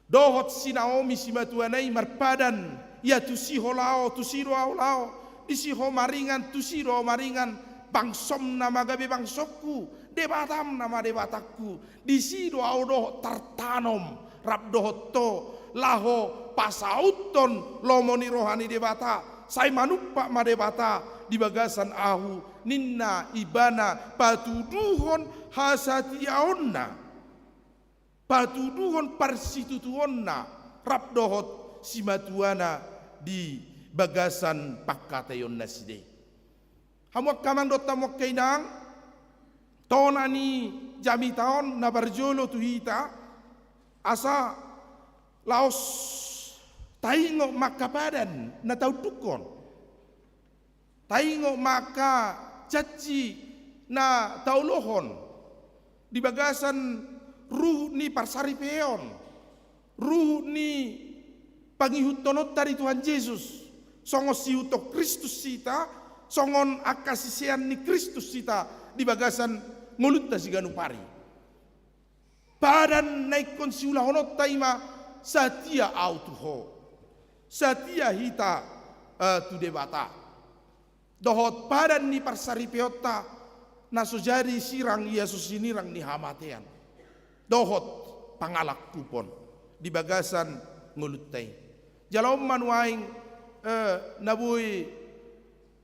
dohot si Naomi simatuana i marpadan, ia tusi ho laho, tusi do ahu laho, disi ho maringan, tusi do ahu maringan, bangsom nama gabe bangsongku, Debatam nama Debatangku, disi do ahu dohot tartanom rap dohot ho, laho pasauthon lomo ni roha ni Debata, sai manumpak ma Debata di bagasan ahu, ninna ibana patuduhon hasatiaonna. Patuduhon parsitutuonna rap dohot simatuana di bagasan pangkataion nasida i. Hamu angka amang dohot hamu angka inang, tona ni jamita on na parjolo tu hita, asa laos taingot ma angka padan na taundukhon. Taingot ma angka janji na taolohon di bagasan ruhut ni parsaripeon, ruhut ni pangihuthononta di Tuhan Jesus, songon siihuthon Kristus hita, Songon angka sisean ni Kristus hita di bagasan ngolunta siganup ari. Padan na ingkon siulahononta i ma satia ahu tu Ho, satia hita, eh, tu Debata. Dohot padan ni parsaripeonta na so jadi sirang ia so sinirang ni hamatean dohot pangalangkupon di bagasan ngolunta i. Jala on ma nuaeng, eh, na boi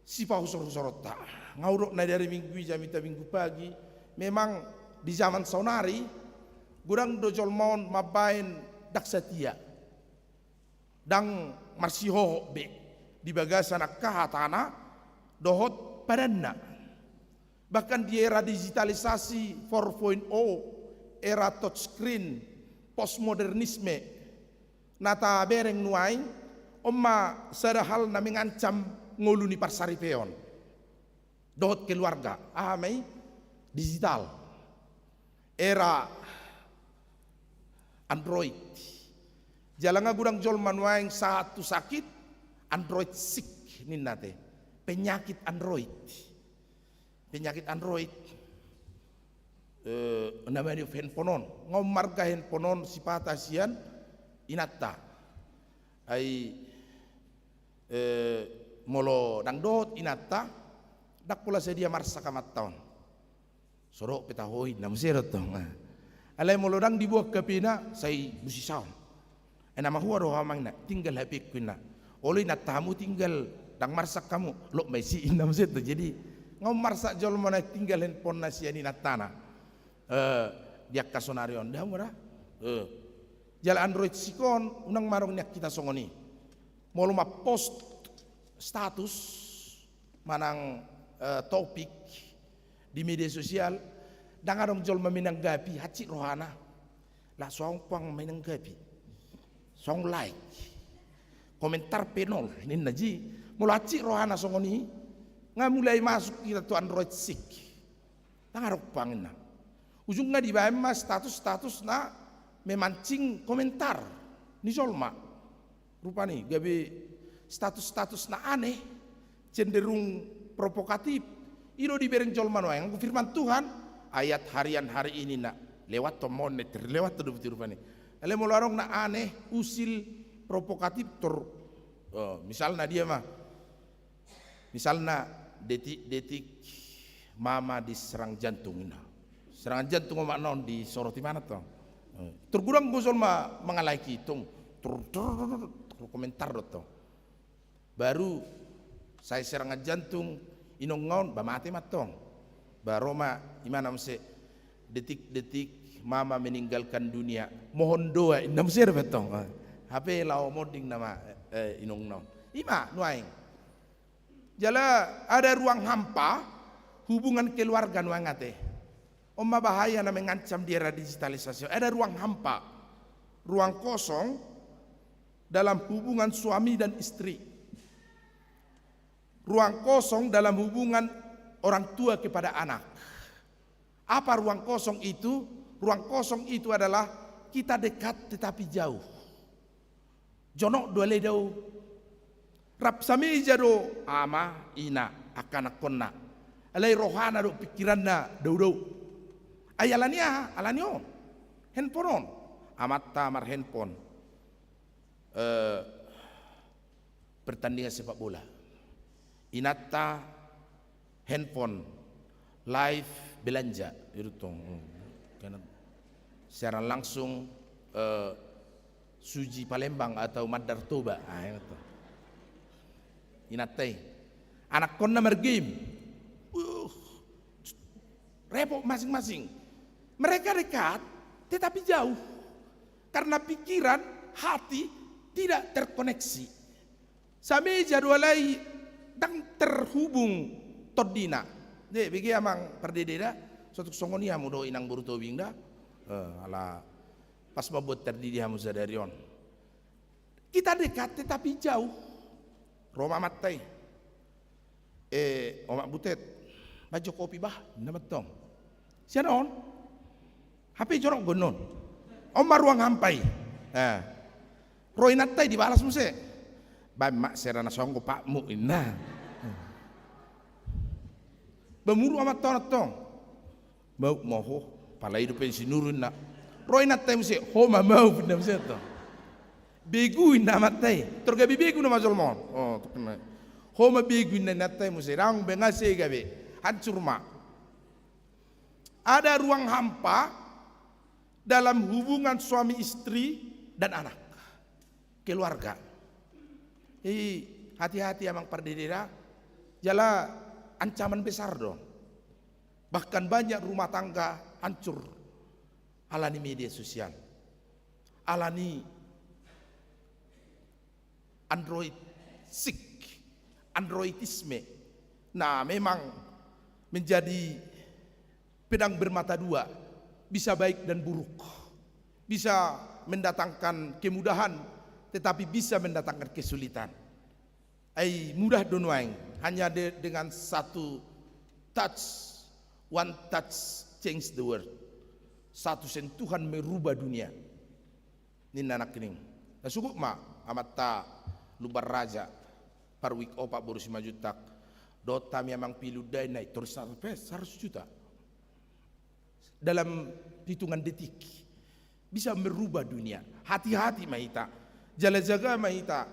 sipahusorhusoronta. Nga hudok na di ari Minggu i, jamita Minggu pagi, memang di zaman saonari godang do jolma on mambaen ndang satia, ndang marsihohot be di bagasan angka hatana dohot padanna. Bahkan di era digitalisasi four point oh, era touchscreen, postmodernisme, na tabereng nuaeng, on ma sada hal na mengancam ngolu ni parsaripeon dohot keluarga. Aha ma i? Digital. Era Android. Jala nga godang jolma nuaeng sahat tu sakit Android sick ninna te. Penyakit Android. Penyakit Android. Eh, na maniop handphone on. Nga on marga handphone on sipata sian inanta. Ai, eh, molo ndang dohot inanta, ndang pola sadia marsak amanta on. So dohot pe taho i, ninna muse do tong. Alai molo ndang diboan H P-na, sai busisaon. Eh, na mahua do hamu amang, ninna, tinggal H P-ku, ninna. Olo, inanta hamu tinggal, ndang marsak hamu, lot ma i si, ninna muse do. Jadi nga on marsak jolma na tinggal handphone-na sian inantana. Eh, di angka saonari on, da hamu da. Eh. Jala Android sick on, unang ma adong nian hita songon i. Molo mampost status manang, eh, topik di media sosial, ndang adong jolma menanggapi, hansit rohana. Lah, so ahu pang menanggapi. So ahu like. Komentar pe nol, ninna, jadi molo hansit rohana songon i, nga mulai masuk hita tu Android sick. Ndang adong pang, ninna. Ujungna dibaen ma status-status na memancing komentar ni jolma. Rupani gabe status-status na aneh, cenderung provokatif. I do dibereng jolma nuaeng, anggo firman Tuhan, ayat harian hari ini, ninna, lewat tomon neter, lewat do buti rupani. Alai molo adong na aneh, usil, provokatif, tor, eh, misalna dia ma, misalna, detik-detik mama diserang jantung, ninna. Serangan jantung omakna on, disorot imana tong. Eh, tor godang do jolma mangalahon i tong. Tor, tor, tor, tor, tor, komentar do tong. Baru sai serangan jantung inongna on, ba mate ma tong. Ba ro ma imana muse, detik-detik mama meninggalkan dunia, mohon doa, ninna muse do pe tong. Eh, hape laho monding nama, eh, inongna on. I ma nuaeng. Jala ada ruang hampa hubungan keluarga nuaeng ate. On ma bahaya na mengancam di era digitalisasi. Ada ruang hampa, ruang kosong dalam hubungan suami dan istri. Ruang kosong dalam hubungan orang tua kepada anak. Apa ruang kosong itu? Ruang kosong itu adalah kita dekat tetapi jauh. Jonok do alai dao. Rap sameja do ama, ina, angka anakkonna. Alai rohana dohot pingkiranna dao-dao. Ai alani aha? Alani on. Handphone on. Amanta marhandphone. Eh, pertandingan sepak bola. Inanta handphone, live belanja, itu tong. Hmm. Karena siaran langsung, eh, Suji Palembang atau Mandar Toba. Ah, itu. Inanta i. Anakkonna margame. Uh, repot masing-masing. Mereka dekat, tetapi jauh. Karena pikiran, hati tidak terkoneksi. Sameja do alai ndang terhubung tondina. Debege amang pardede da, so tung songon i hamu dohot inang boru Tobing da. Eh, ala pas mambuat tardidi hamu sadari on. Kita dekat tetapi jauh. Ro ma amanta i. Eh, omak Butet, baen jo kopi bah, ninna ma tong. Sian on, hape jonok do on. On ma ruang hampa i. Eh. Ro inanta i dibalas muse. Baen ma sera na songgop patmu, ninna. Ba muru amanta on antong. Maup ma ho, pala i dope sinuru inna. Ro inanta i muse, ho ma maup inna muse antong. Begu inna amanta i, tor gabe begu nama jolma on. Oh, tok inna. Ho ma begu inna inanta i muse, dang be nga sega be. Hancur ma. Ada ruang hampa dalam hubungan suami istri dan anak. Keluarga. Jadi, hati-hati amang pardede da, jala ancaman besar do on. Bahkan banyak rumah tangga hancur alani media sosial. Alani android sick, androidisme. Nah, memang menjadi pedang bermata dua, bisa baik dan buruk. Bisa mendatangkan kemudahan, tetapi bisa mendatangkan kesulitan. Ai mudah do nuaeng, hanya de-, dengan satu touch, one touch change the world. Satu sentuhan merubah dunia. Ninna nangkining. Na sugut ma amanta Lumban Raja, Parwik Opat boru Simanjuntak. Dohot hami amang Pilunda inna i, tor saratus juta. Dalam hitungan detik. Bisa merubah dunia. Hati-hati ma hita. Jala jaga ma hita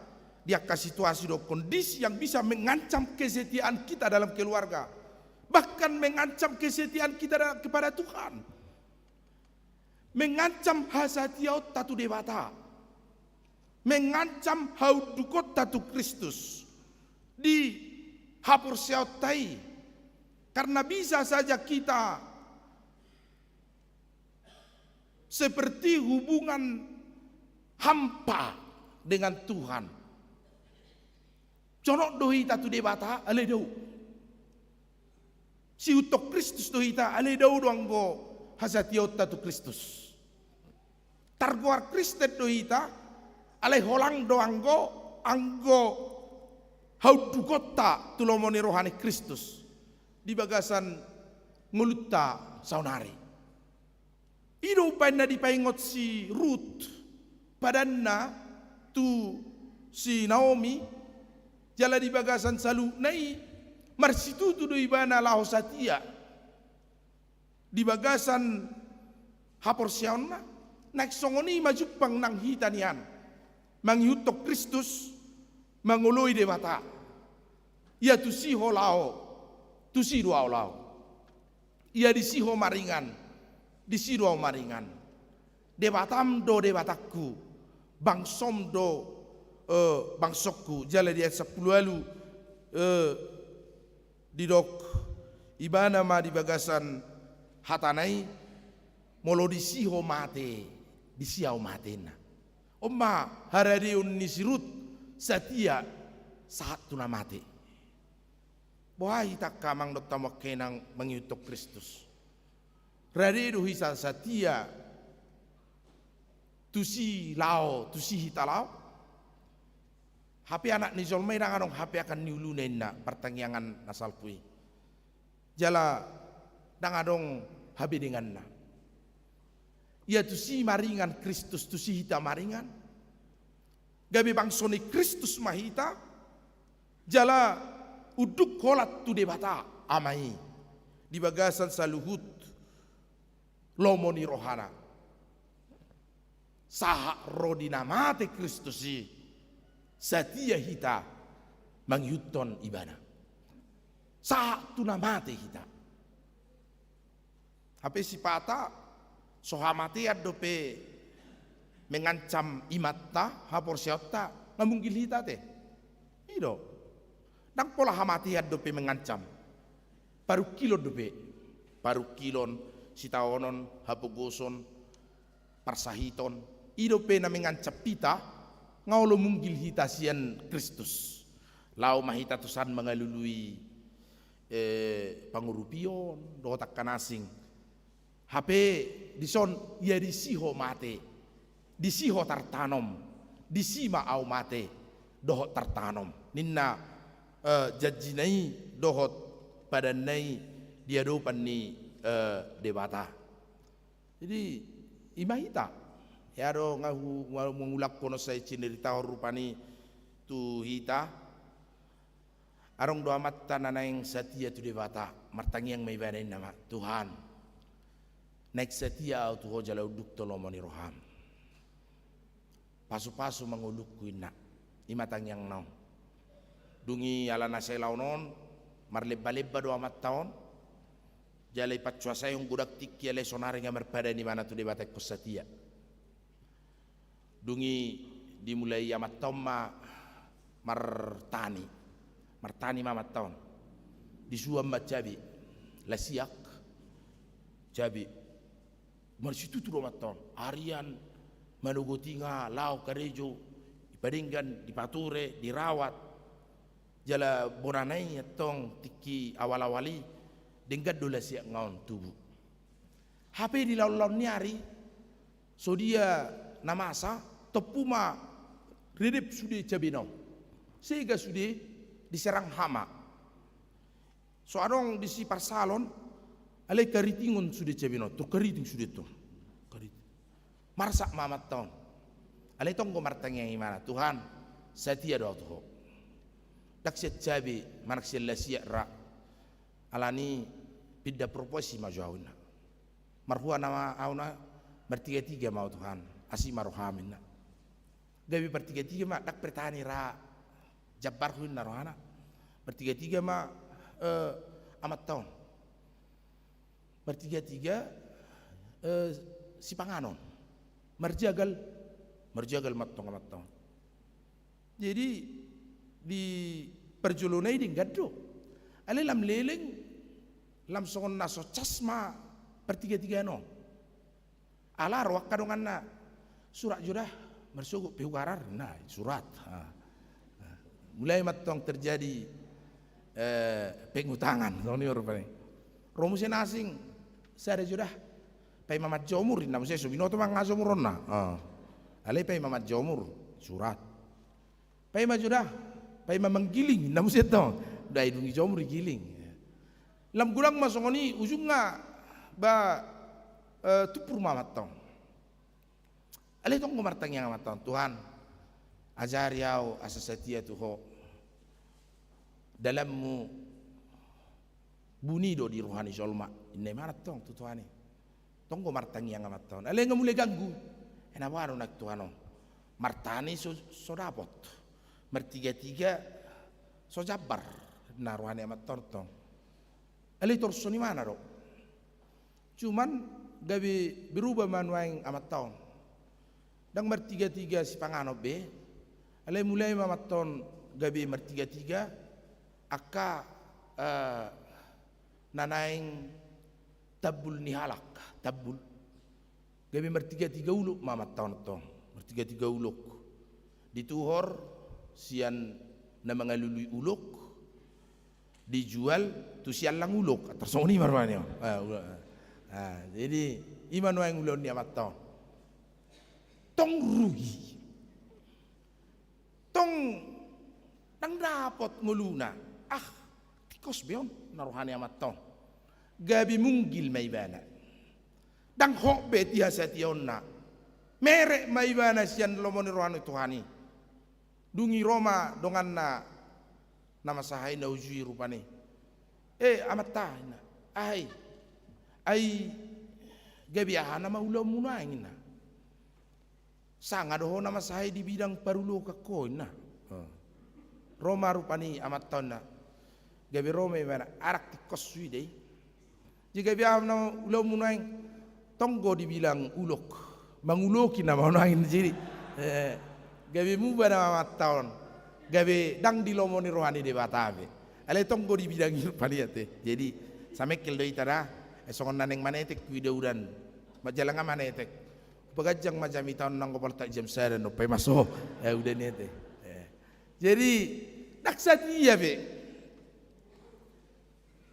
di angka situasi dohot kondisi yang bisa mengancam kesetiaan kita dalam keluarga. Bahkan mengancam kesetiaan kita da-, kepada Tuhan. Mengancam hasatiaonta tu Debata. Mengancam haundukonta tu Kristus. Di haporseaonta i. Karena bisa saja kita seperti hubungan hampa dengan Tuhan. Jonok do hita tu Debata, alai dao. Siihuthon Kristus do hita, alai dao do anggo hasatiaonta tu Kristus. Targoar Kristen do hita, alai holang do anggo, anggo haundukonta tu lomo ni roha ni Kristus di bagasan ngolunta saonari. I do umbaen na dipaingot si Rut padanna tu si Naomi, jala di bagasan saluhutna i marsitutu do ibana laho satia di bagasan haporseaonna. Naeng songon i ma jumpang nang hita nian, mangihuthon Kristus, mangoloi Debata. Ia tusi ho laho, tusi do ahu laho. Ia disi ho maringan, disi do ahu maringan. Debatam do Debatangku, bangsom do, eh, bangsongku. Jala di ayat sampulu ualu, eh, didok ibana ma di bagasan hatana i, molo disi ho mate, disi ahu mate, ninna. On ma haradeon ni si Rut, satia sahat tu na mate. Boha hita angka amang dohot hamu angka inang mangihuthon Kristus? Rade do hita satia tusi laho, tusi hita laho? Hape anak ni jolma i ndang adong hape akan ni uluna, inna partangiangan na salpu i. Jala ndang adong habedenganna. Ia tusi maringan Kristus, tusi hita maringan. Gabe bangso ni Kristus ma hita, jala unduk holan tu Debata Ama i di bagasan saluhut lomo ni rohana. Sahat ro di na mate Kristus i, satia hita mangihuthon ibana. Sahat tu na mate hita. Hape sipata, so hamatean dope mengancam imanta, haporseaonta, nga munggil hita ate. I do. Ndang pola hamatean dope mengancam. Parungkilon dope. Parungkilon, sitaonon, hapogoson, parsahiton. I dope na mengancam hita, nga olo munggil hita sian Kristus. Laho ma hita tusan mangalului, eh, pangurupion dohot angka na asing. Hape dison, ia disi ho mate, disi ho tartanom, disi ma ahu mate dohot tartanom, ninna, eh, janjina i dohot padanna i di adopan ni, eh, Debata. Jadi, i ma hita. Ia do nga hu-, nga mangulangkon on sai ciniritaon rupani tu hita. Adong do amanta na naeng satia tu Debata, martangiang ma ibana, ninna ma, "Tuhan, naeng satia ahu tu Ho jala unduk tu lomo ni roham. Pasu-pasu ma ngolungku," ninna. I ma tangiangna on. Dung i ala na sailaon on, marlemba-lemba do amanta on, jala ipansuasai on godang tingki, alai sonari nga marpadan ibana tu Debata ingkon satia. Dung i dimulai amanta on ma martani. Martani ma amanta on. Disuan ma cabe, lasiak, cabe. Marsitutu do amanta on. Arian, manogot i nga laho karejo, dipadenggan, dipature, dirawat. Jala bonana i antong tingki awal-awal i, denggan do lasiakna on tubu. Hape di laon-laon ni ari, so dia na masa, tompu ma redep sude cabena on. Sega sude diserang hama. So adong disi parsalon, alai karitingon sude cabena on, tor kariting sude tong. Kariting. Marsak ma amanta on. Alai tonggo martangiang ibana, "Tuhan, satia do ahu tu Ho. Ndang sian cabe, manang sian lasiak ra. Alani pindah profesi ma jo ahu," ninna. "Marhua nama ahu na, martiga-tiga ma ahu, Tuhan, asi ma roham," ninna. Gabe martiga-tiga ma, "Ndang petani ra jambarhu," ninna rohana. Martiga-tiga ma, eh, amanta on. Martiga-tiga, eh, sipanganon. Marjagal, marjagal ma antong amanta on. Jadi, di parjolona i denggan do. Alai lam leleng, lam songon na so cas ma partiga-tigaan on. Ala ro angka donganna, "Surat jo da, marsogot pe hugarar," ninna, surat. Ah. Ah. Mulai ma antong terjadi, eh, pengutangan, songon i ma rupani. Ro muse na asing, "Sada jo da, paima manjomur," ninna muse, so binoto ma nga jomuronna. Ah. Alai paima manjomur, surat. "Paima jo da, paima manggiling," ninna muse tong. Dai dung dijomur digiling. Lam godang ma songon i, ujungna ba, eh, tumpur ma amanta on. Alai tonggo martangiang amanta on, "Tuhan, ajari ahu asa satia tu Ho. Dalanmu buni do di roha ni jolma," ninna ibana tong tu Tuhan i. Tonggo martangiang amanta on. Alai nga mulai ganggu. "Eh, na boha do naeng, Tuhan, on? Martani so, so dapot. Martiga-tiga so jambar," ninna roha ni amanta on tong. Alai torus songon i ma na do. Cuman gabe berubah ma nuaeng amanta on. Ndang martiga-tiga sipanganon be. Alai mulai ma amanta on gabe martiga-tiga angka, eh, na naeng tambul ni halak, tambul. Gabe martiga-tiga ulok ma amanta on tong, martiga-tiga ulok. Dituhor sian na mangalului ulok, dijual tu siallang ulok, tarsongon i ma rupani on. Ah, ulok. Ah, jadi, i ma nuaeng ulaon ni amanta on. Tong rugi. Tong ndang dapot ngoluna. Ah, tingkos be on, ninna roha ni amanta on. Gabe munggil ma ibana. Ndang hot be di hasatiaonna. Merek ma ibana sian lomo ni roha ni Tuhan i. Dung i ro ma donganna na masa aha i, na uju i rupani. "Eh, amanta," ninna. "Aha i?" "Ai gabe aha nama ulaonmu nuaeng?" ninna. "Sanga do ho na masa aha i di bidang parulokan ho," ninna. Ro ma rupani amanta on, ninna. Gabe ro ma ibana, "Ndang tingkos sude i." "Jadi gabe aha nama ulaonmu nuaeng?" "Tonggo dibilang ulok. Manguloki nama ho nuaeng," ninna. Jadi, eh, gabe muba nama amanta on. Gabe ndang di lomo ni roha ni Debata be. Alai tonggo di bidang i rupani ate. Jadi, samengkel do hita da. Eh, songon na naeng manetek huida udan. Ma jala nga manetek. Hupaganjang ma jamita on nanggo poltak jam sada, nunga paima so. Eh, udan i ate. Eh. Jadi, ndang satia be.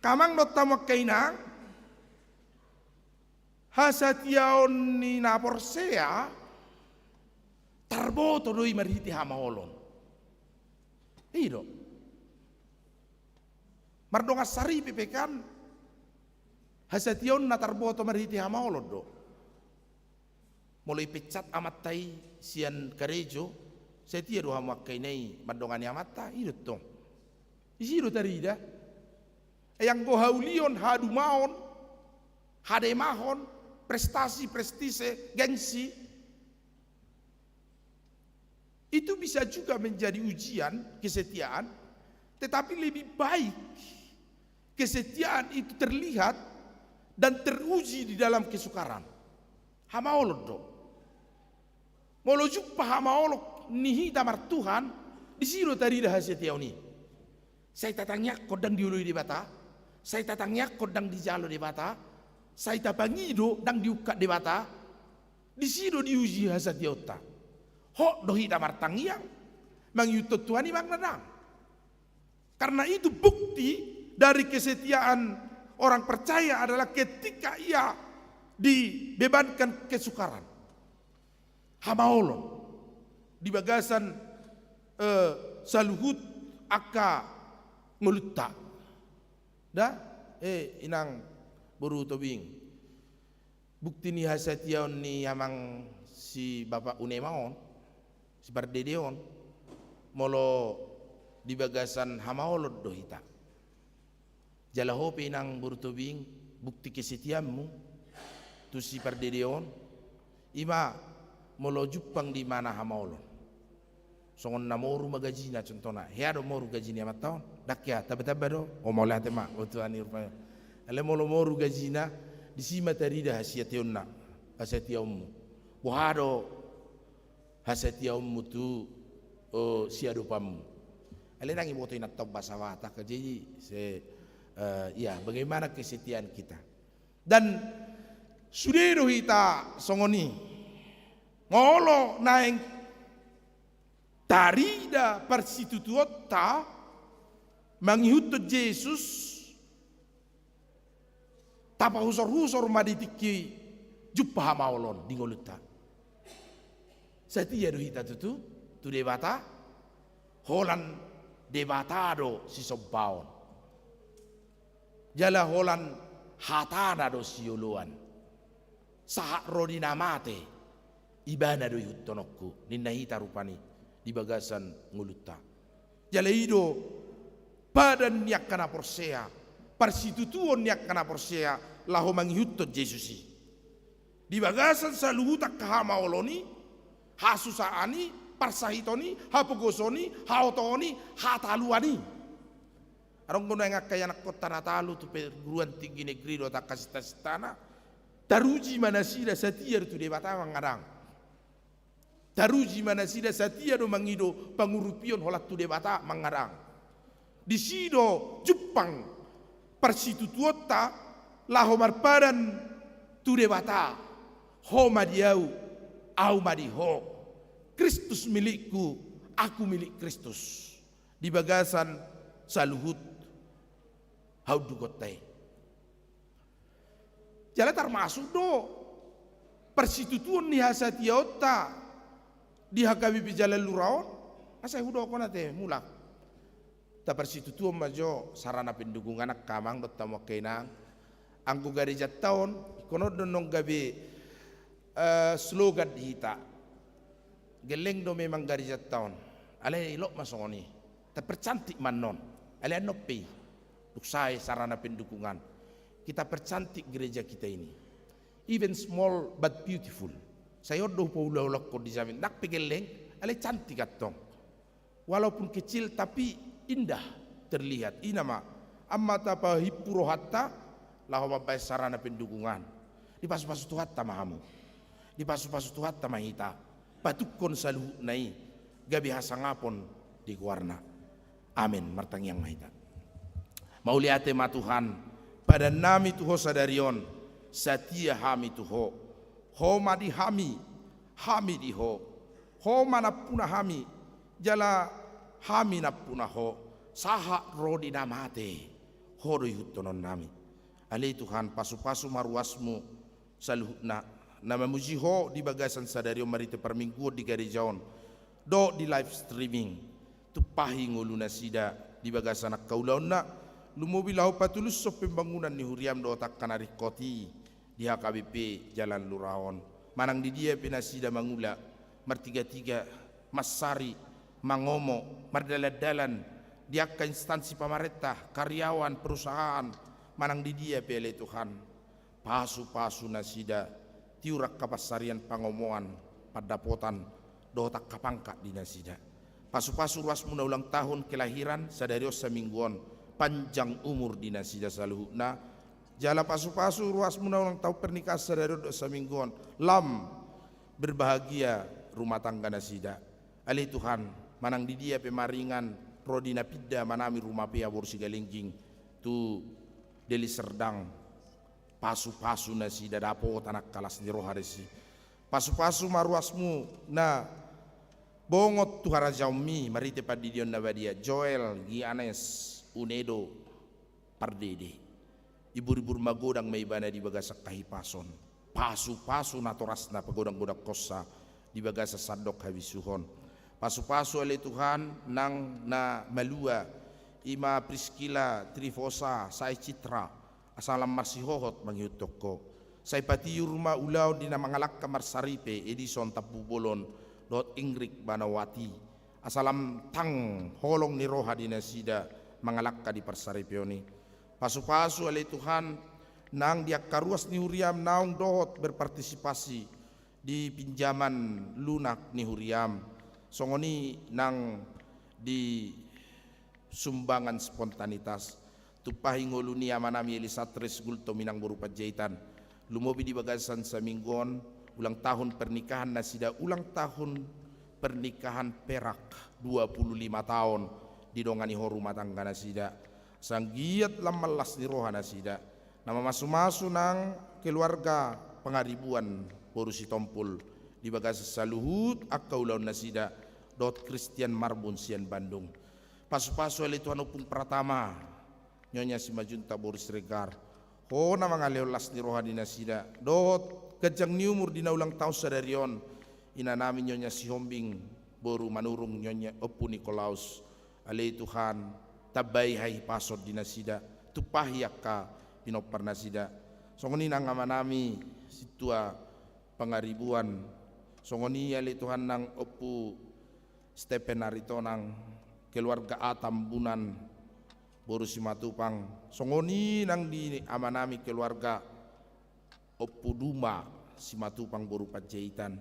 Angka amang dohot hamu angka inang, hasatiaon ni na porsea tarboto do i marhite hamaolon. I do. Mardongan saripe pe kan hasatiaonna tarboto marhite hamaolon do. Molo ipecat amanta i sian karejo, satia do hamu angka ina i mandongani amanta, i do tong. Disi do tarida. Ai anggo haulion, hadumaon, hademahon, prestasi, prestise, gengsi, itu bisa juga menjadi ujian kesetiaan, tetapi lebih baik kesetiaan itu terlihat dan teruji di dalam kesukaran. Hamaolon do. Molo jumpa hamaolon ni hita martuhan, disi do tarida hasetiaon i. Sai tatangiangkon ndang dioloi Debata, sai tatangiangkon ndang dijalo Debata, sai tapangido ndang diungkap Debata, disi do diuji hasetiaonta. Hot do hita martangiang, mangihuthon Tuhan i manang ndang. Karena itu bukti dari kesetiaan orang percaya adalah ketika ia dibebankan kesukaran. Hamaolon di bagasan, eh, saluhut angka ngolunta. Da, eh, inang boru Tobing. Bukti ni hasetiaon ni amang si Bapak Unema on, si Pardede on, molo di bagasan hamaolon do hita. Jala ho pe inang boru Tobing, bukti kesetiaanmu tu si Pardede on, ima molo jumpang di ibana hamaolon. Songon na moru ma gajina contohna. Hea do moru gaji ni amanta on? Ndang hea, tamba-tamba do. O, mauliate ma, o Tuhan i rupani. Alai molo moru gajina, disi ma tarida hasetiaonna, hasetiaonmu. Boha do hasetiaonmu tu, o, siadopanmu? Alai ndang diboto inanta on bahasa Batak, jadi se, eh, ya, bagaimana kesetiaan kita? Dan sude do hita songon i. Molo naeng tarida parsitutuonta mangihuthon Jesus, tapahusor-husor ma di tingki jumpa hamaolon di ngolunta. Satia do hita tutu tu Debata, holan Debata do sisombaon. Jala holan hatana do sioloan. Sahat ro di na mate, ibana do ihuthononku, ninna hita rupani di bagasan ngolunta. Jala i do padan ni angka na porsea, parsitutuon ni angka na porsea, laho mangihuthon Jesus i. Di bagasan saluhut angka hamaolon i, hasusaan i, parsahiton i, hapogoson i, haotoon i, hataluan i. Adong do nuaeng angka ianakhonta na talu tu perguruan tinggi negeri dohot angka sinta-sintana, taruji ma nasida satia do tu Debata manang ndang. Taruji ma nasida satia do mangido pangurupion holan tu Debata manang ndang. Disi do jumpang parsitutuonta laho marpadan tu Debata, ho ma di ahu, ahu ma di ho. Kristus milikku, aku milik Kristus. Di bagasan saluhut haundukonta i. Jala tarmasuk do parsitutuon ni hasatiaonta di H K B P Jalan Lura on, asa hudok on ate mulak. Taparsitutuon ma jo sarana pendukungan angka amang dohot hamu angka inang. Anggo garejanta on, ingkon on do annon gabe, eh, slogan di hita. Gelleng do memang garejanta on. Alai lot ma songon i. Tapercantik ma annon. Alai annon pe i. Dung sae sarana pendukungan. Kita percantik gereja kita ini. Even small but beautiful. Sai on do hupaulaulahon di jamin. Ndang pe gelleng, alai cantik antong. Walaupun kecil, tapi indah terlihat. I nama, amma tapahimpu rohanta, laho mambaen sarana pendukungan. Dipasupasu Tuhanta ma hamu. Dipasupasu Tuhanta ma hita. Patukkon saluhutna i, gabe hasangapon di goarna. Amen. Martangiang ma hita. Mauliate ma Tuhan, padannami tu Ho sadari on, satia hami tu Ho. Ho ma di hami, hami di Ho. Ho ma nampuna hami, jala hami nampuna Ho, sahat ro di na mate, Ho do ihuthononnami. Ale Tuhan, pasupasu ma ruasmu saluhutna na mamuji Ho di bagasan sadari on marhite parmingguon di gareja on, dohot di live streaming. Tumpahi ngolunasida di bagasan angka ulaonna, lumobi laho patulushon pembangunan ni huriam dohot angka na ringkot i di H K B P Jalan Lura on. Manang di dia pe nasida mangula, martigatiga, mansari, mangomo, mardalandalan, di angka instansi pamarenta, karyawan, perusahaan, manang di dia pe ale Tuhan. Pasu-pasu nasida, tiur angka pansarian pangomoan, pandapotan, dohot angka pangkat di nasida. Pasu-pasu ruasmu na ulang tahun kelahiran sadari on saminggu on, panjang umur di nasida saluhutna. Jala pasu-pasu ruasmu na ulang tahun pernikahan sadari on dohot saminggu on, lam berbahagia rumah tangga nasida. Ale Tuhan, manang di dia pe maringan, ro di na pinda amanami Rumapea boru Sigalengging tu Deli Serdang, pasu-pasu nasida dapotan angka las ni roha disi. Pasu-pasu ma ruasmu na bongot tu harajaonmi marhite pandidion na badia, Joel Gianes Unedo Pardede. Ibur-ibur magodang ma ibana di bagasan hahipason. Pasu-pasu natorasna pagodang-godangkonsa di bagasan sandok habisuhon. Pasu-pasu ale Tuhan nang na malua, i ma Priskila, Trifosa, Sai Citra, asa lam marsihohot mangihuthon Ho. Sai patiur ma ulaon di na mangalangka marsaripe, Edison Tampubolon dohot Ingrid Banawati, asa lam tang holong ni roha di nasida mangalangka di parsaripeon i. Pasu-pasu ale Tuhan nang di angka ruas ni huriam naung dohot berpartisipasi di pinjaman lunak ni huriam, songon i nang di sumbangan spontanitas. Tumpahi ngolu ni amanami Elisatris Gultom inang boru Panjaitan. Lumobi di bagasan saminggu on, ulang tahun pernikahan nasida, ulang tahun pernikahan perak dua puluh lima taon didongani Ho rumah tangga nasida. Asa anggiat lam las ni roha nasida. Na mamasu-masu nang keluarga Pangaribuan boru Sitompul di bagasan saluhut angka ulaon nasida dohot Christian Marbun sian Bandung. Pasu-pasu ale Tuhan Ompung Pratama, Nyonya Simanjuntak boru Siregar. Ho na mangalehon las ni roha di nasida dohot ganjang ni umur di na ulang tahun sadari on, inanami Nyonya Sihombing boru Manurung, Nyonya Ompu Nikolaus. Ale Tuhan, tambai hahipason di nasida, tumpahi angka pinompar nasida. Songon i nang amanami Sintua Pangaribuan, songon i ale Tuhan nang Ompu Stephen Aritonang, keluarga Atambunan boru Simatupang, songon i nang di amanami keluarga Ompu Duma Simatupang boru Panjaitan.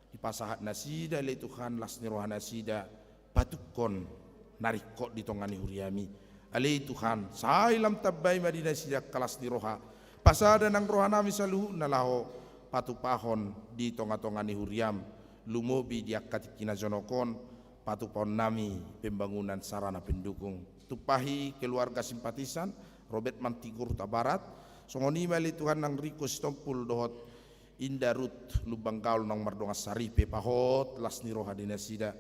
Dipasahat nasida ale Tuhan las ni roha nasida, patukkon na ringkot di tonga ni huriami. Ale Tuhan, sai lam tambai ma di nasida angka las ni roha. Pasada nang rohanami saluhutna laho patupahon di tonga-tonga ni huriam, lumobi di angka tingki na jonok on, patupahonnami pembangunan sarana pendukung. Tumpahi keluarga simpatisan Robert Mantigur Hutabarat, songon i ma ale Tuhan nang Riko Sitompul dohot Inda Rut Lumban Gaol naung mardongan saripe, pahot las ni roha di nasida.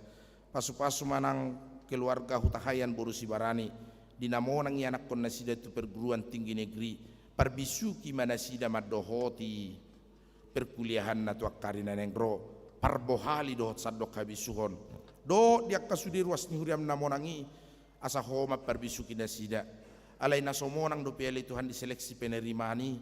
Pasu-pasu ma nang keluarga Hutahaean boru Sibarani, di na monang ianakhon nasida tu perguruan tinggi negeri, parbisuhi ma nasida mandohoti perkuliahanna tu angka ari na naeng ro, parbohali dohot sandok habisuhon. Dohot di angka sude ruas ni huriam na monang i, asa Ho mamparbisuhi nasida. Alai na so monang dope ale Tuhan di seleksi penerimaan i,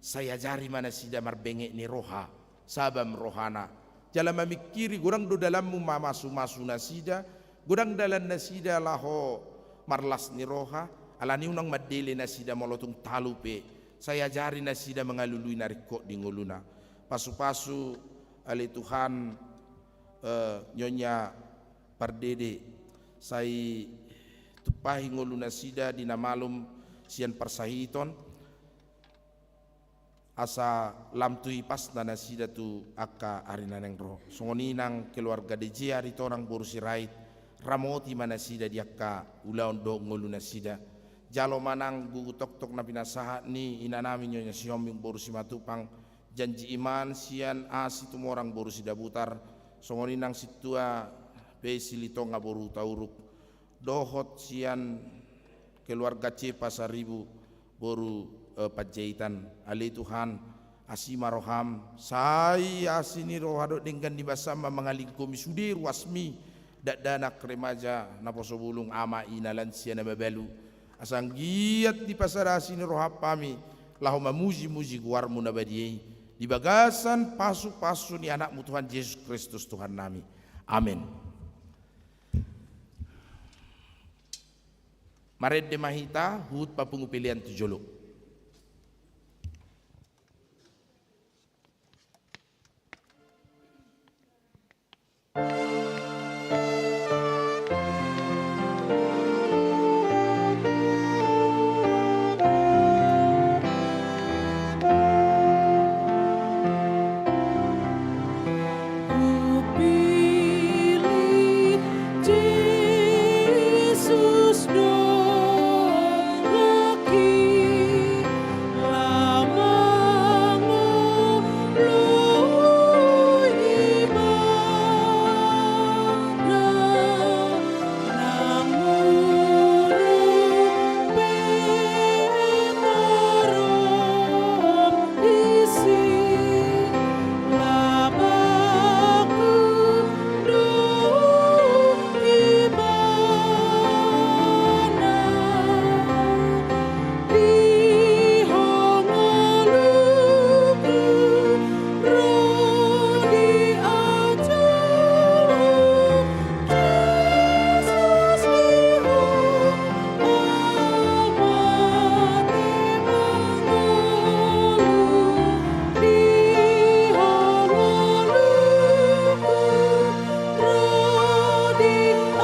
sai ajari ma nasida marbenget ni roha, sabam rohana. Jala mamingkiri, godang do dalanmu mamasu-masu nasida, godang dalan nasida laho marlas ni roha, alani unang mandele nasida molo tung talu pe, sai ajari nasida mangalului na ringkot di ngoluna. Pasu-pasu ale Tuhan, eh, Nyonya Pardede, sai tumpahi ngolu nasida di na malum sian parsahiton, asa lam tu hipasna nasida tu angka ari na naeng ro. Songon i nang keluarga D J Aritonang boru Sirait, ramoti ma nasida di angka ulaon dohot ngolu nasida. Jalo ma nang gugu toktok na pinasahat ni inanami Nyonya Sihombing boru Simatupang, Janji Iman sian Asi Tumorang boru Sidabutar, songon i nang Sintua Pe Silitonga boru Hutauruk, dohot sian keluarga Cepa Saribu boru, eh, Panjaitan. Ale Tuhan, asi ma roham, sai asi ni roha dohot denggan ni basam ma mangalinggomi sude ruasmi, dakdanak, remaja, naposo bulung, ama, ina, lansia, na mabalu. Asa anggiat dipasada asi ni roham hami laho mamuji-muji goarmu na badia i, di bagasan pasu-pasu ni Anakmu Tuhan Jesus Kristus Tuhannami. Amen. Marende ma hita, huhut papungu pelean tu jolo. Hupilih Jesus do laki, lam mangolu ibana, nang muruk pe torop disi, labangku do ibana. Di ho ngoluku ro di adomu, Jesus, di ho amate mangolu, di ho ngoluku ro di adomu.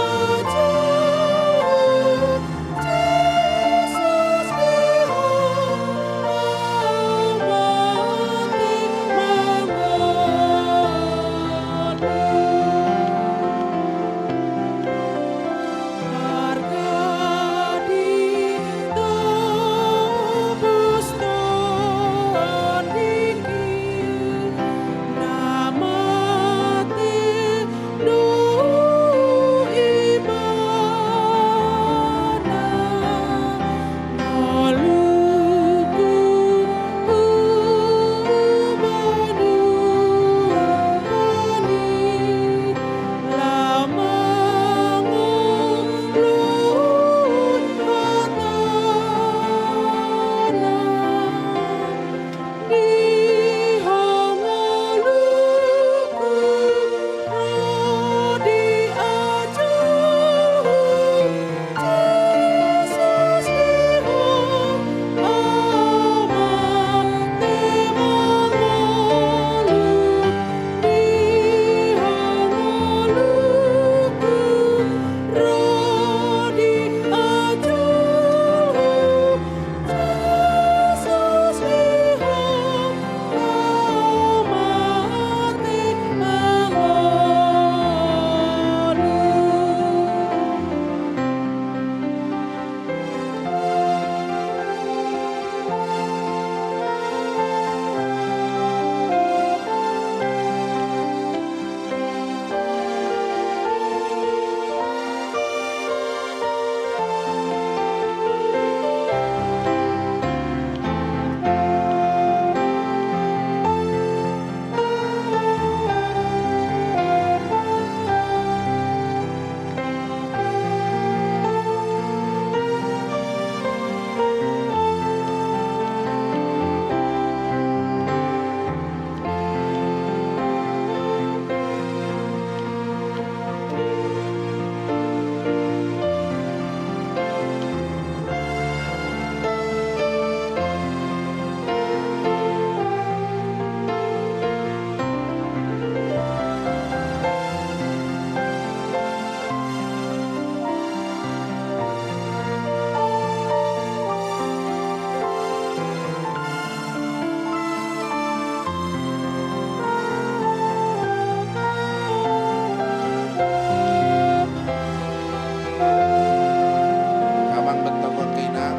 Amang dohot inang,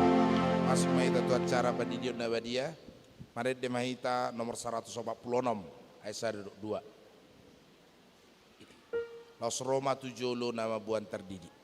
masuk ma hita tu acara pandidion na badia. Marende ma hita nomor saratus opat pulu onom, ayat sada dohot dua. Laos ro ma tu jolo na mamboan tardidi.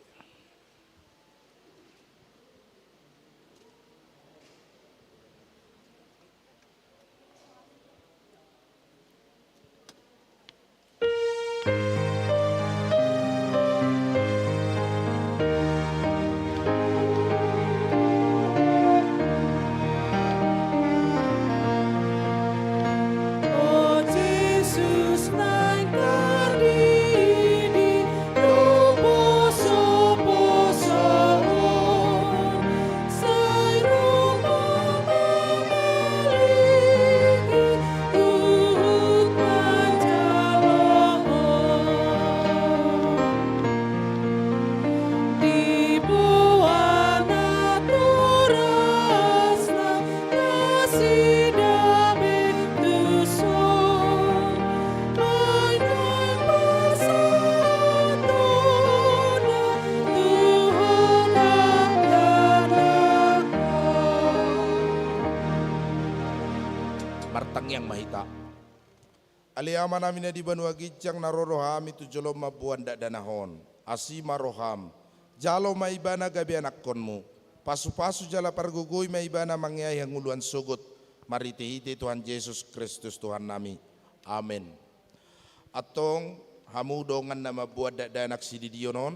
Martangiang ma hita. Ale Amanami na di banua ginjang, na ro do hami tu jolom mamboan dakdanak on. Asi ma roham. Jalo ma ibana gabe anakkonmu. Pasupasu jala pargogoi ma ibana mangeahi hangoluan sogot. Marhitehite Tuhan Jesus Kristus Tuhannami. Amen. Antong, hamu dongan na mamboan dakdanak sididion on,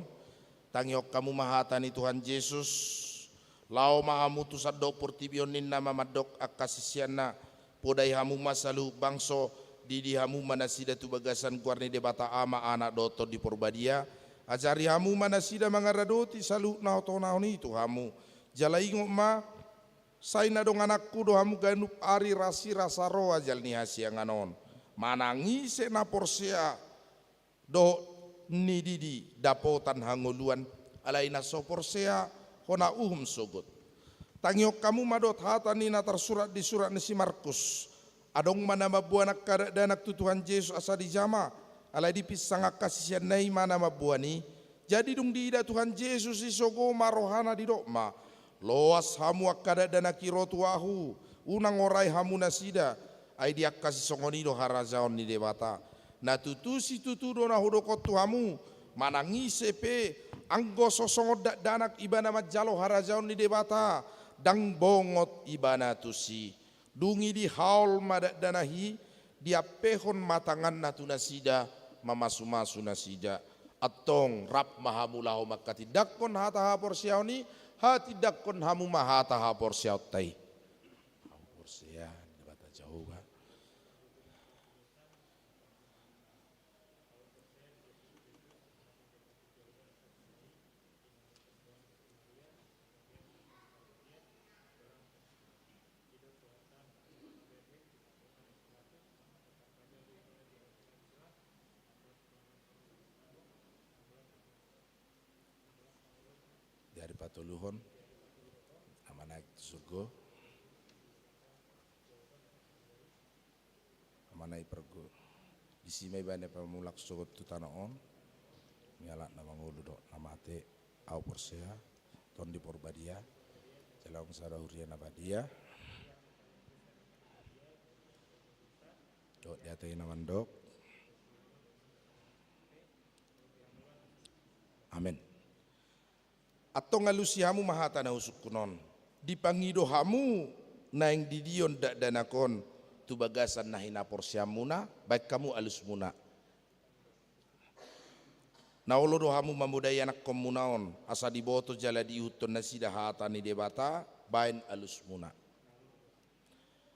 tangihon hamu ma hata ni Tuhan Jesus. Laho ma hamu tu sandok portibi on ninna ma mandok angka siseanna, podai hamu ma saluhut bangso, didi hamu ma nasida tu bagasan goar ni Debata Ama, Anak dohot Tondi Porbadia, ajari hamu ma nasida mangaradoti saluhut na hutonahon i tu hamu. Jala ingot ma, sai na dongananku do hamu ganup ari rasirasa ro ajal ni hasiangan on. Manang ise na porsea dohot ni didi dapotan hangoluan, alai na so porsea hona uhum sogot. Tangihon hamu ma dohot hata ni na tarsurat di surat ni si Markus. Adong ma na mamboan angka dakdanak tu Tuhan Jesus asa dijama, alai dipinsang angka siseanna i ma na mamboan i. Jadi dung diida Tuhan Jesus i sogo ma rohana didok ma, loas hamu angka dakdanak i ro tu ahu, unang orai hamu nasida, ai di angka sisongon i do harajaon ni Debata. Na tutu situtu do na hudok on tu hamu, manang ise pe, anggo so songon dakdanak ibana manjalo harajaon ni Debata, ndang bongot ibana tusi. Dung i dihaol ma dakdanak i, diampehon ma tanganna tu nasida, mamasumasu nasida. Antong rap ma hamu laho manghatindanghon hata haporseaon i, hatindanghon hamu ma hata haporseaonta i. Haporseaon Debata Jahowa. Di ari patoluhon, Ama na i tu surgo. Ama na i pargo-, disi ma ibana pamulak sogot tu tano on, mialap na mangolu dohot na mate, au porsea, Tondi Porbadia, jala nunga sada huria na badia. Dohot di hata i na mandok. Amen. Antong alusi hamu ma hata na husungkun on. Dipangido hamu naeng didion dakdanak on tu bagasan na hinaporseaonmuna, baen hamu alusmuna. Na olo do hamu mamodai anakkonmuna on, asa diboto jala diihuthon nasida hata ni Debata, baen alusmuna.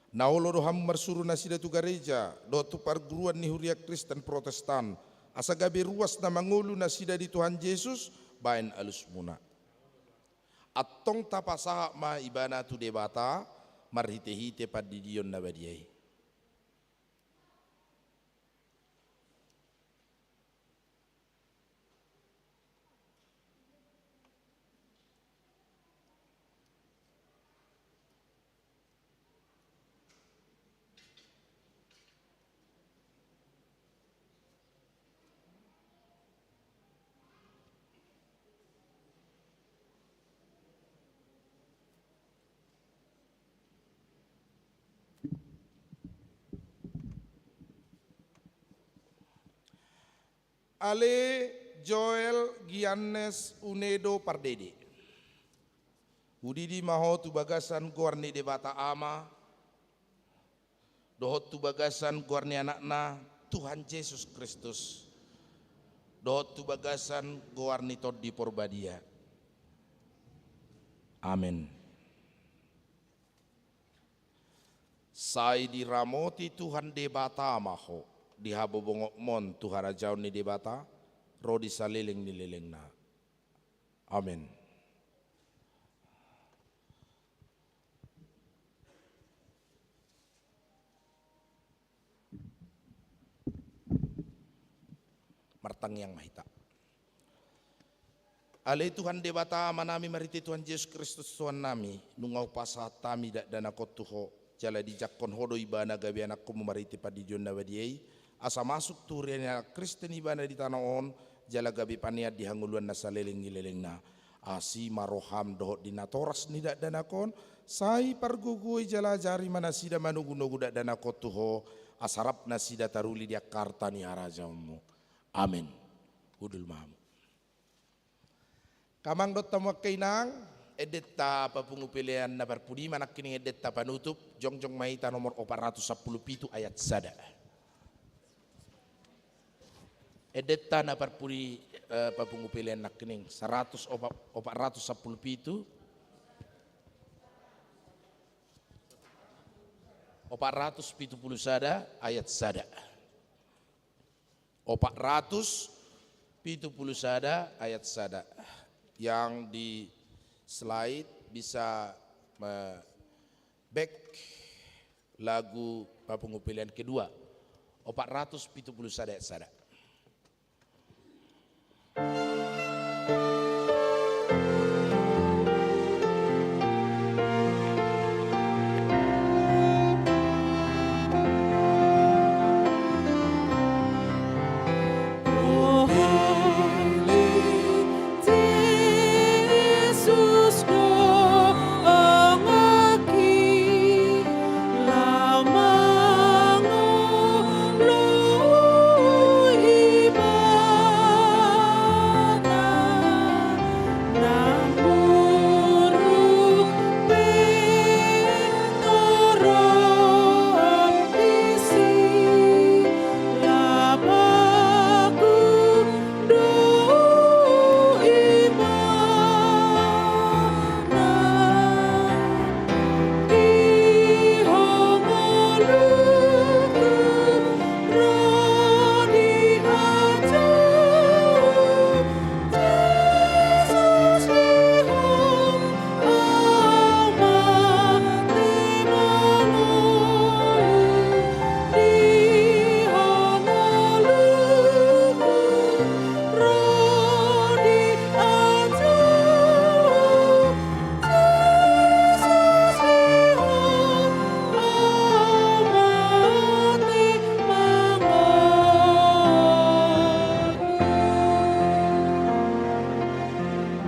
Na olo do hamu marsuru nasida tu gareja, dohot tu parguruan ni huria Kristen Protestan, asa gabe ruas na mangolu nasida di Tuhan Jesus, baen alusmuna. Antong tapasahat ma ibana tu Debata, marhitehite pandidion na badia i. Ale Joel Giannes Unedo Pardede. Hudidi ma ho tu bagasan goar ni Debata Ama, dohot tu bagasan goar ni Anakna, Tuhan Jesus Kristus, dohot tu bagasan goar ni Tondi Porbadia. Amen. Sai diramoti Tuhan Debata ma ho, di habobongonmon tu harajaon ni Debata, ro di saleleng ni lelengna. Amen. Martangiang ma hita. Ale Tuhan Debata Amanami, marhite Tuhan Jesus Kristus Tuhannami, nunga hupasahat hami dakdanak on tu ho, jala dijangkon ho do ibana gabe anakkonmu marhite pandidion na badia i, asa masuk tu huria ni halak Kristen ibana di tano on, jala gabe panean di hangoluan na saleleng ni lelengna. Asi ma roham dohot di natoras ni dakdanak on, sai pargogoi jala ajari ma nasida manogunogu dakdanak on tu Ho, asa rap nasida taruli di angka arta ni harajaonMu. Amen. Hundul ma hamu. Angka amang dohot hamu angka inang, endenta papungu pelean na parpudi ma nangkining endenta panutup, jongjong ma hita nomor opat ratus sampulu pitu ayat sada. Endenta na parpudi, eh, papungu pelean nangkining, saratus opat, opat ratus sampulu pitu, opat ratus pitu pulu sada ayat sada. Opat ratus pitu pulu sada ayat sada. Yang di slide bisa me-, back lagu papungu pelean kedua. Opat ratus pitu pulu sada ayat sada.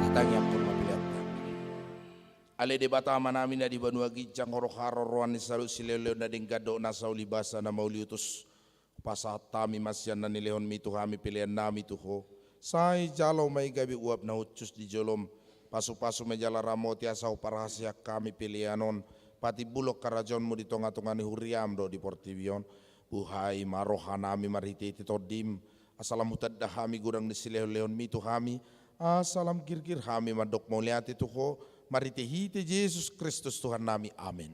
Tatangiangkon ma peleanta. Ale Debata Amanami na di banua ginjang, Ho do haroroan ni saluhut silehonlehon na denggan dohot nasa ulibasa na mauliutus. Pasahat hami ma sian na nilehonMi tu hami peleannami tu Ho. Sai jalo ma i gabe uap na hushus di joloM. Pasupasu ma i jala ramoti asa huparhaseang hami pelean on patimbulhon harajaonMu di tongatonga ni huriaM dohot di portibi on. Buhai ma rohanami marhitehite TondiM, asa lam hutanda hami godang ni silehonlehonMi tu hami, asa lam girgir hami mandok mauliate tu Ho, marhitehite Jesus Kristus Tuhannami. Amen.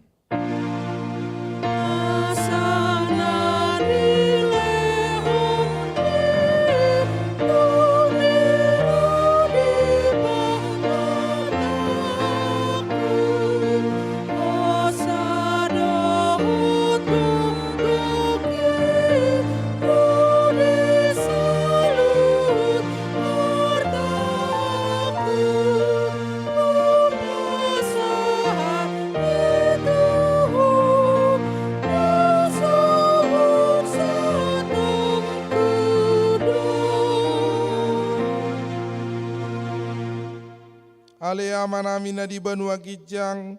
Ale Amanami na di banua ginjang,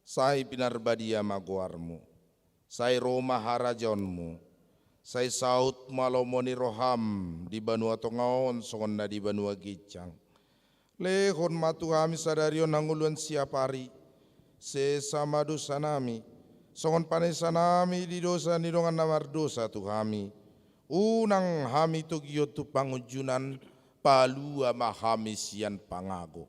sai pinarbadia ma goarMu. Sai ro ma harajaonMu. Sai saut ma lomo ni rohaM di banua tonga on songon na di banua ginjang. Lehon ma tu hami sadari on hangoluan siapari. Sesa ma dosanami, songon panesanami di dosa ni dongan na mardosa tu hami. Unang hami togihon tu pangunjunan, palua ma hami sian pangago.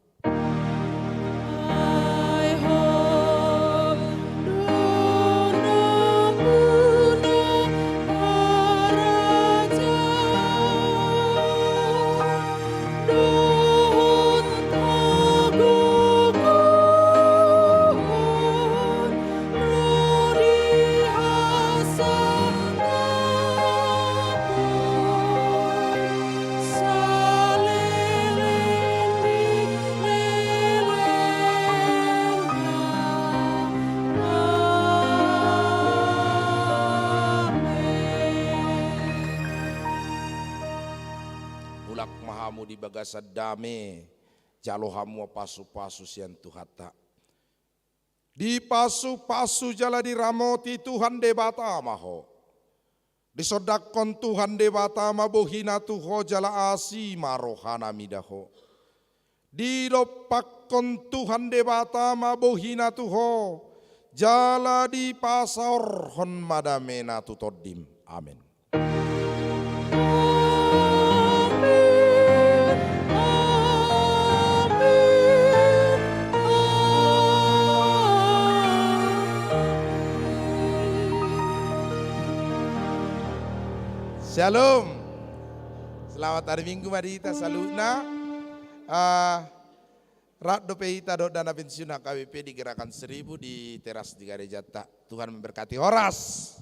Mulak ma hamu di bagasan dame. Jalo hamu pasu-pasu sian Tuhanta. Dipasu-pasu jala diramoti Tuhan Debata ma ho. Disondangkon Tuhan Debata ma bohina tu ho jala asi ma rohana mida ho. Didompakkon Tuhan Debata ma bohina tu ho jala dipasaorhon ma damena tu tondim. Amen. Amen. Amen. Amen. Shalom. Selamat hari Minggu ma di hita saluhutna. Ah, rap dope hita dohot dana pensiun H K B P di Gerakan Seribu di teras di garejanta. Tuhan memberkati. Horas.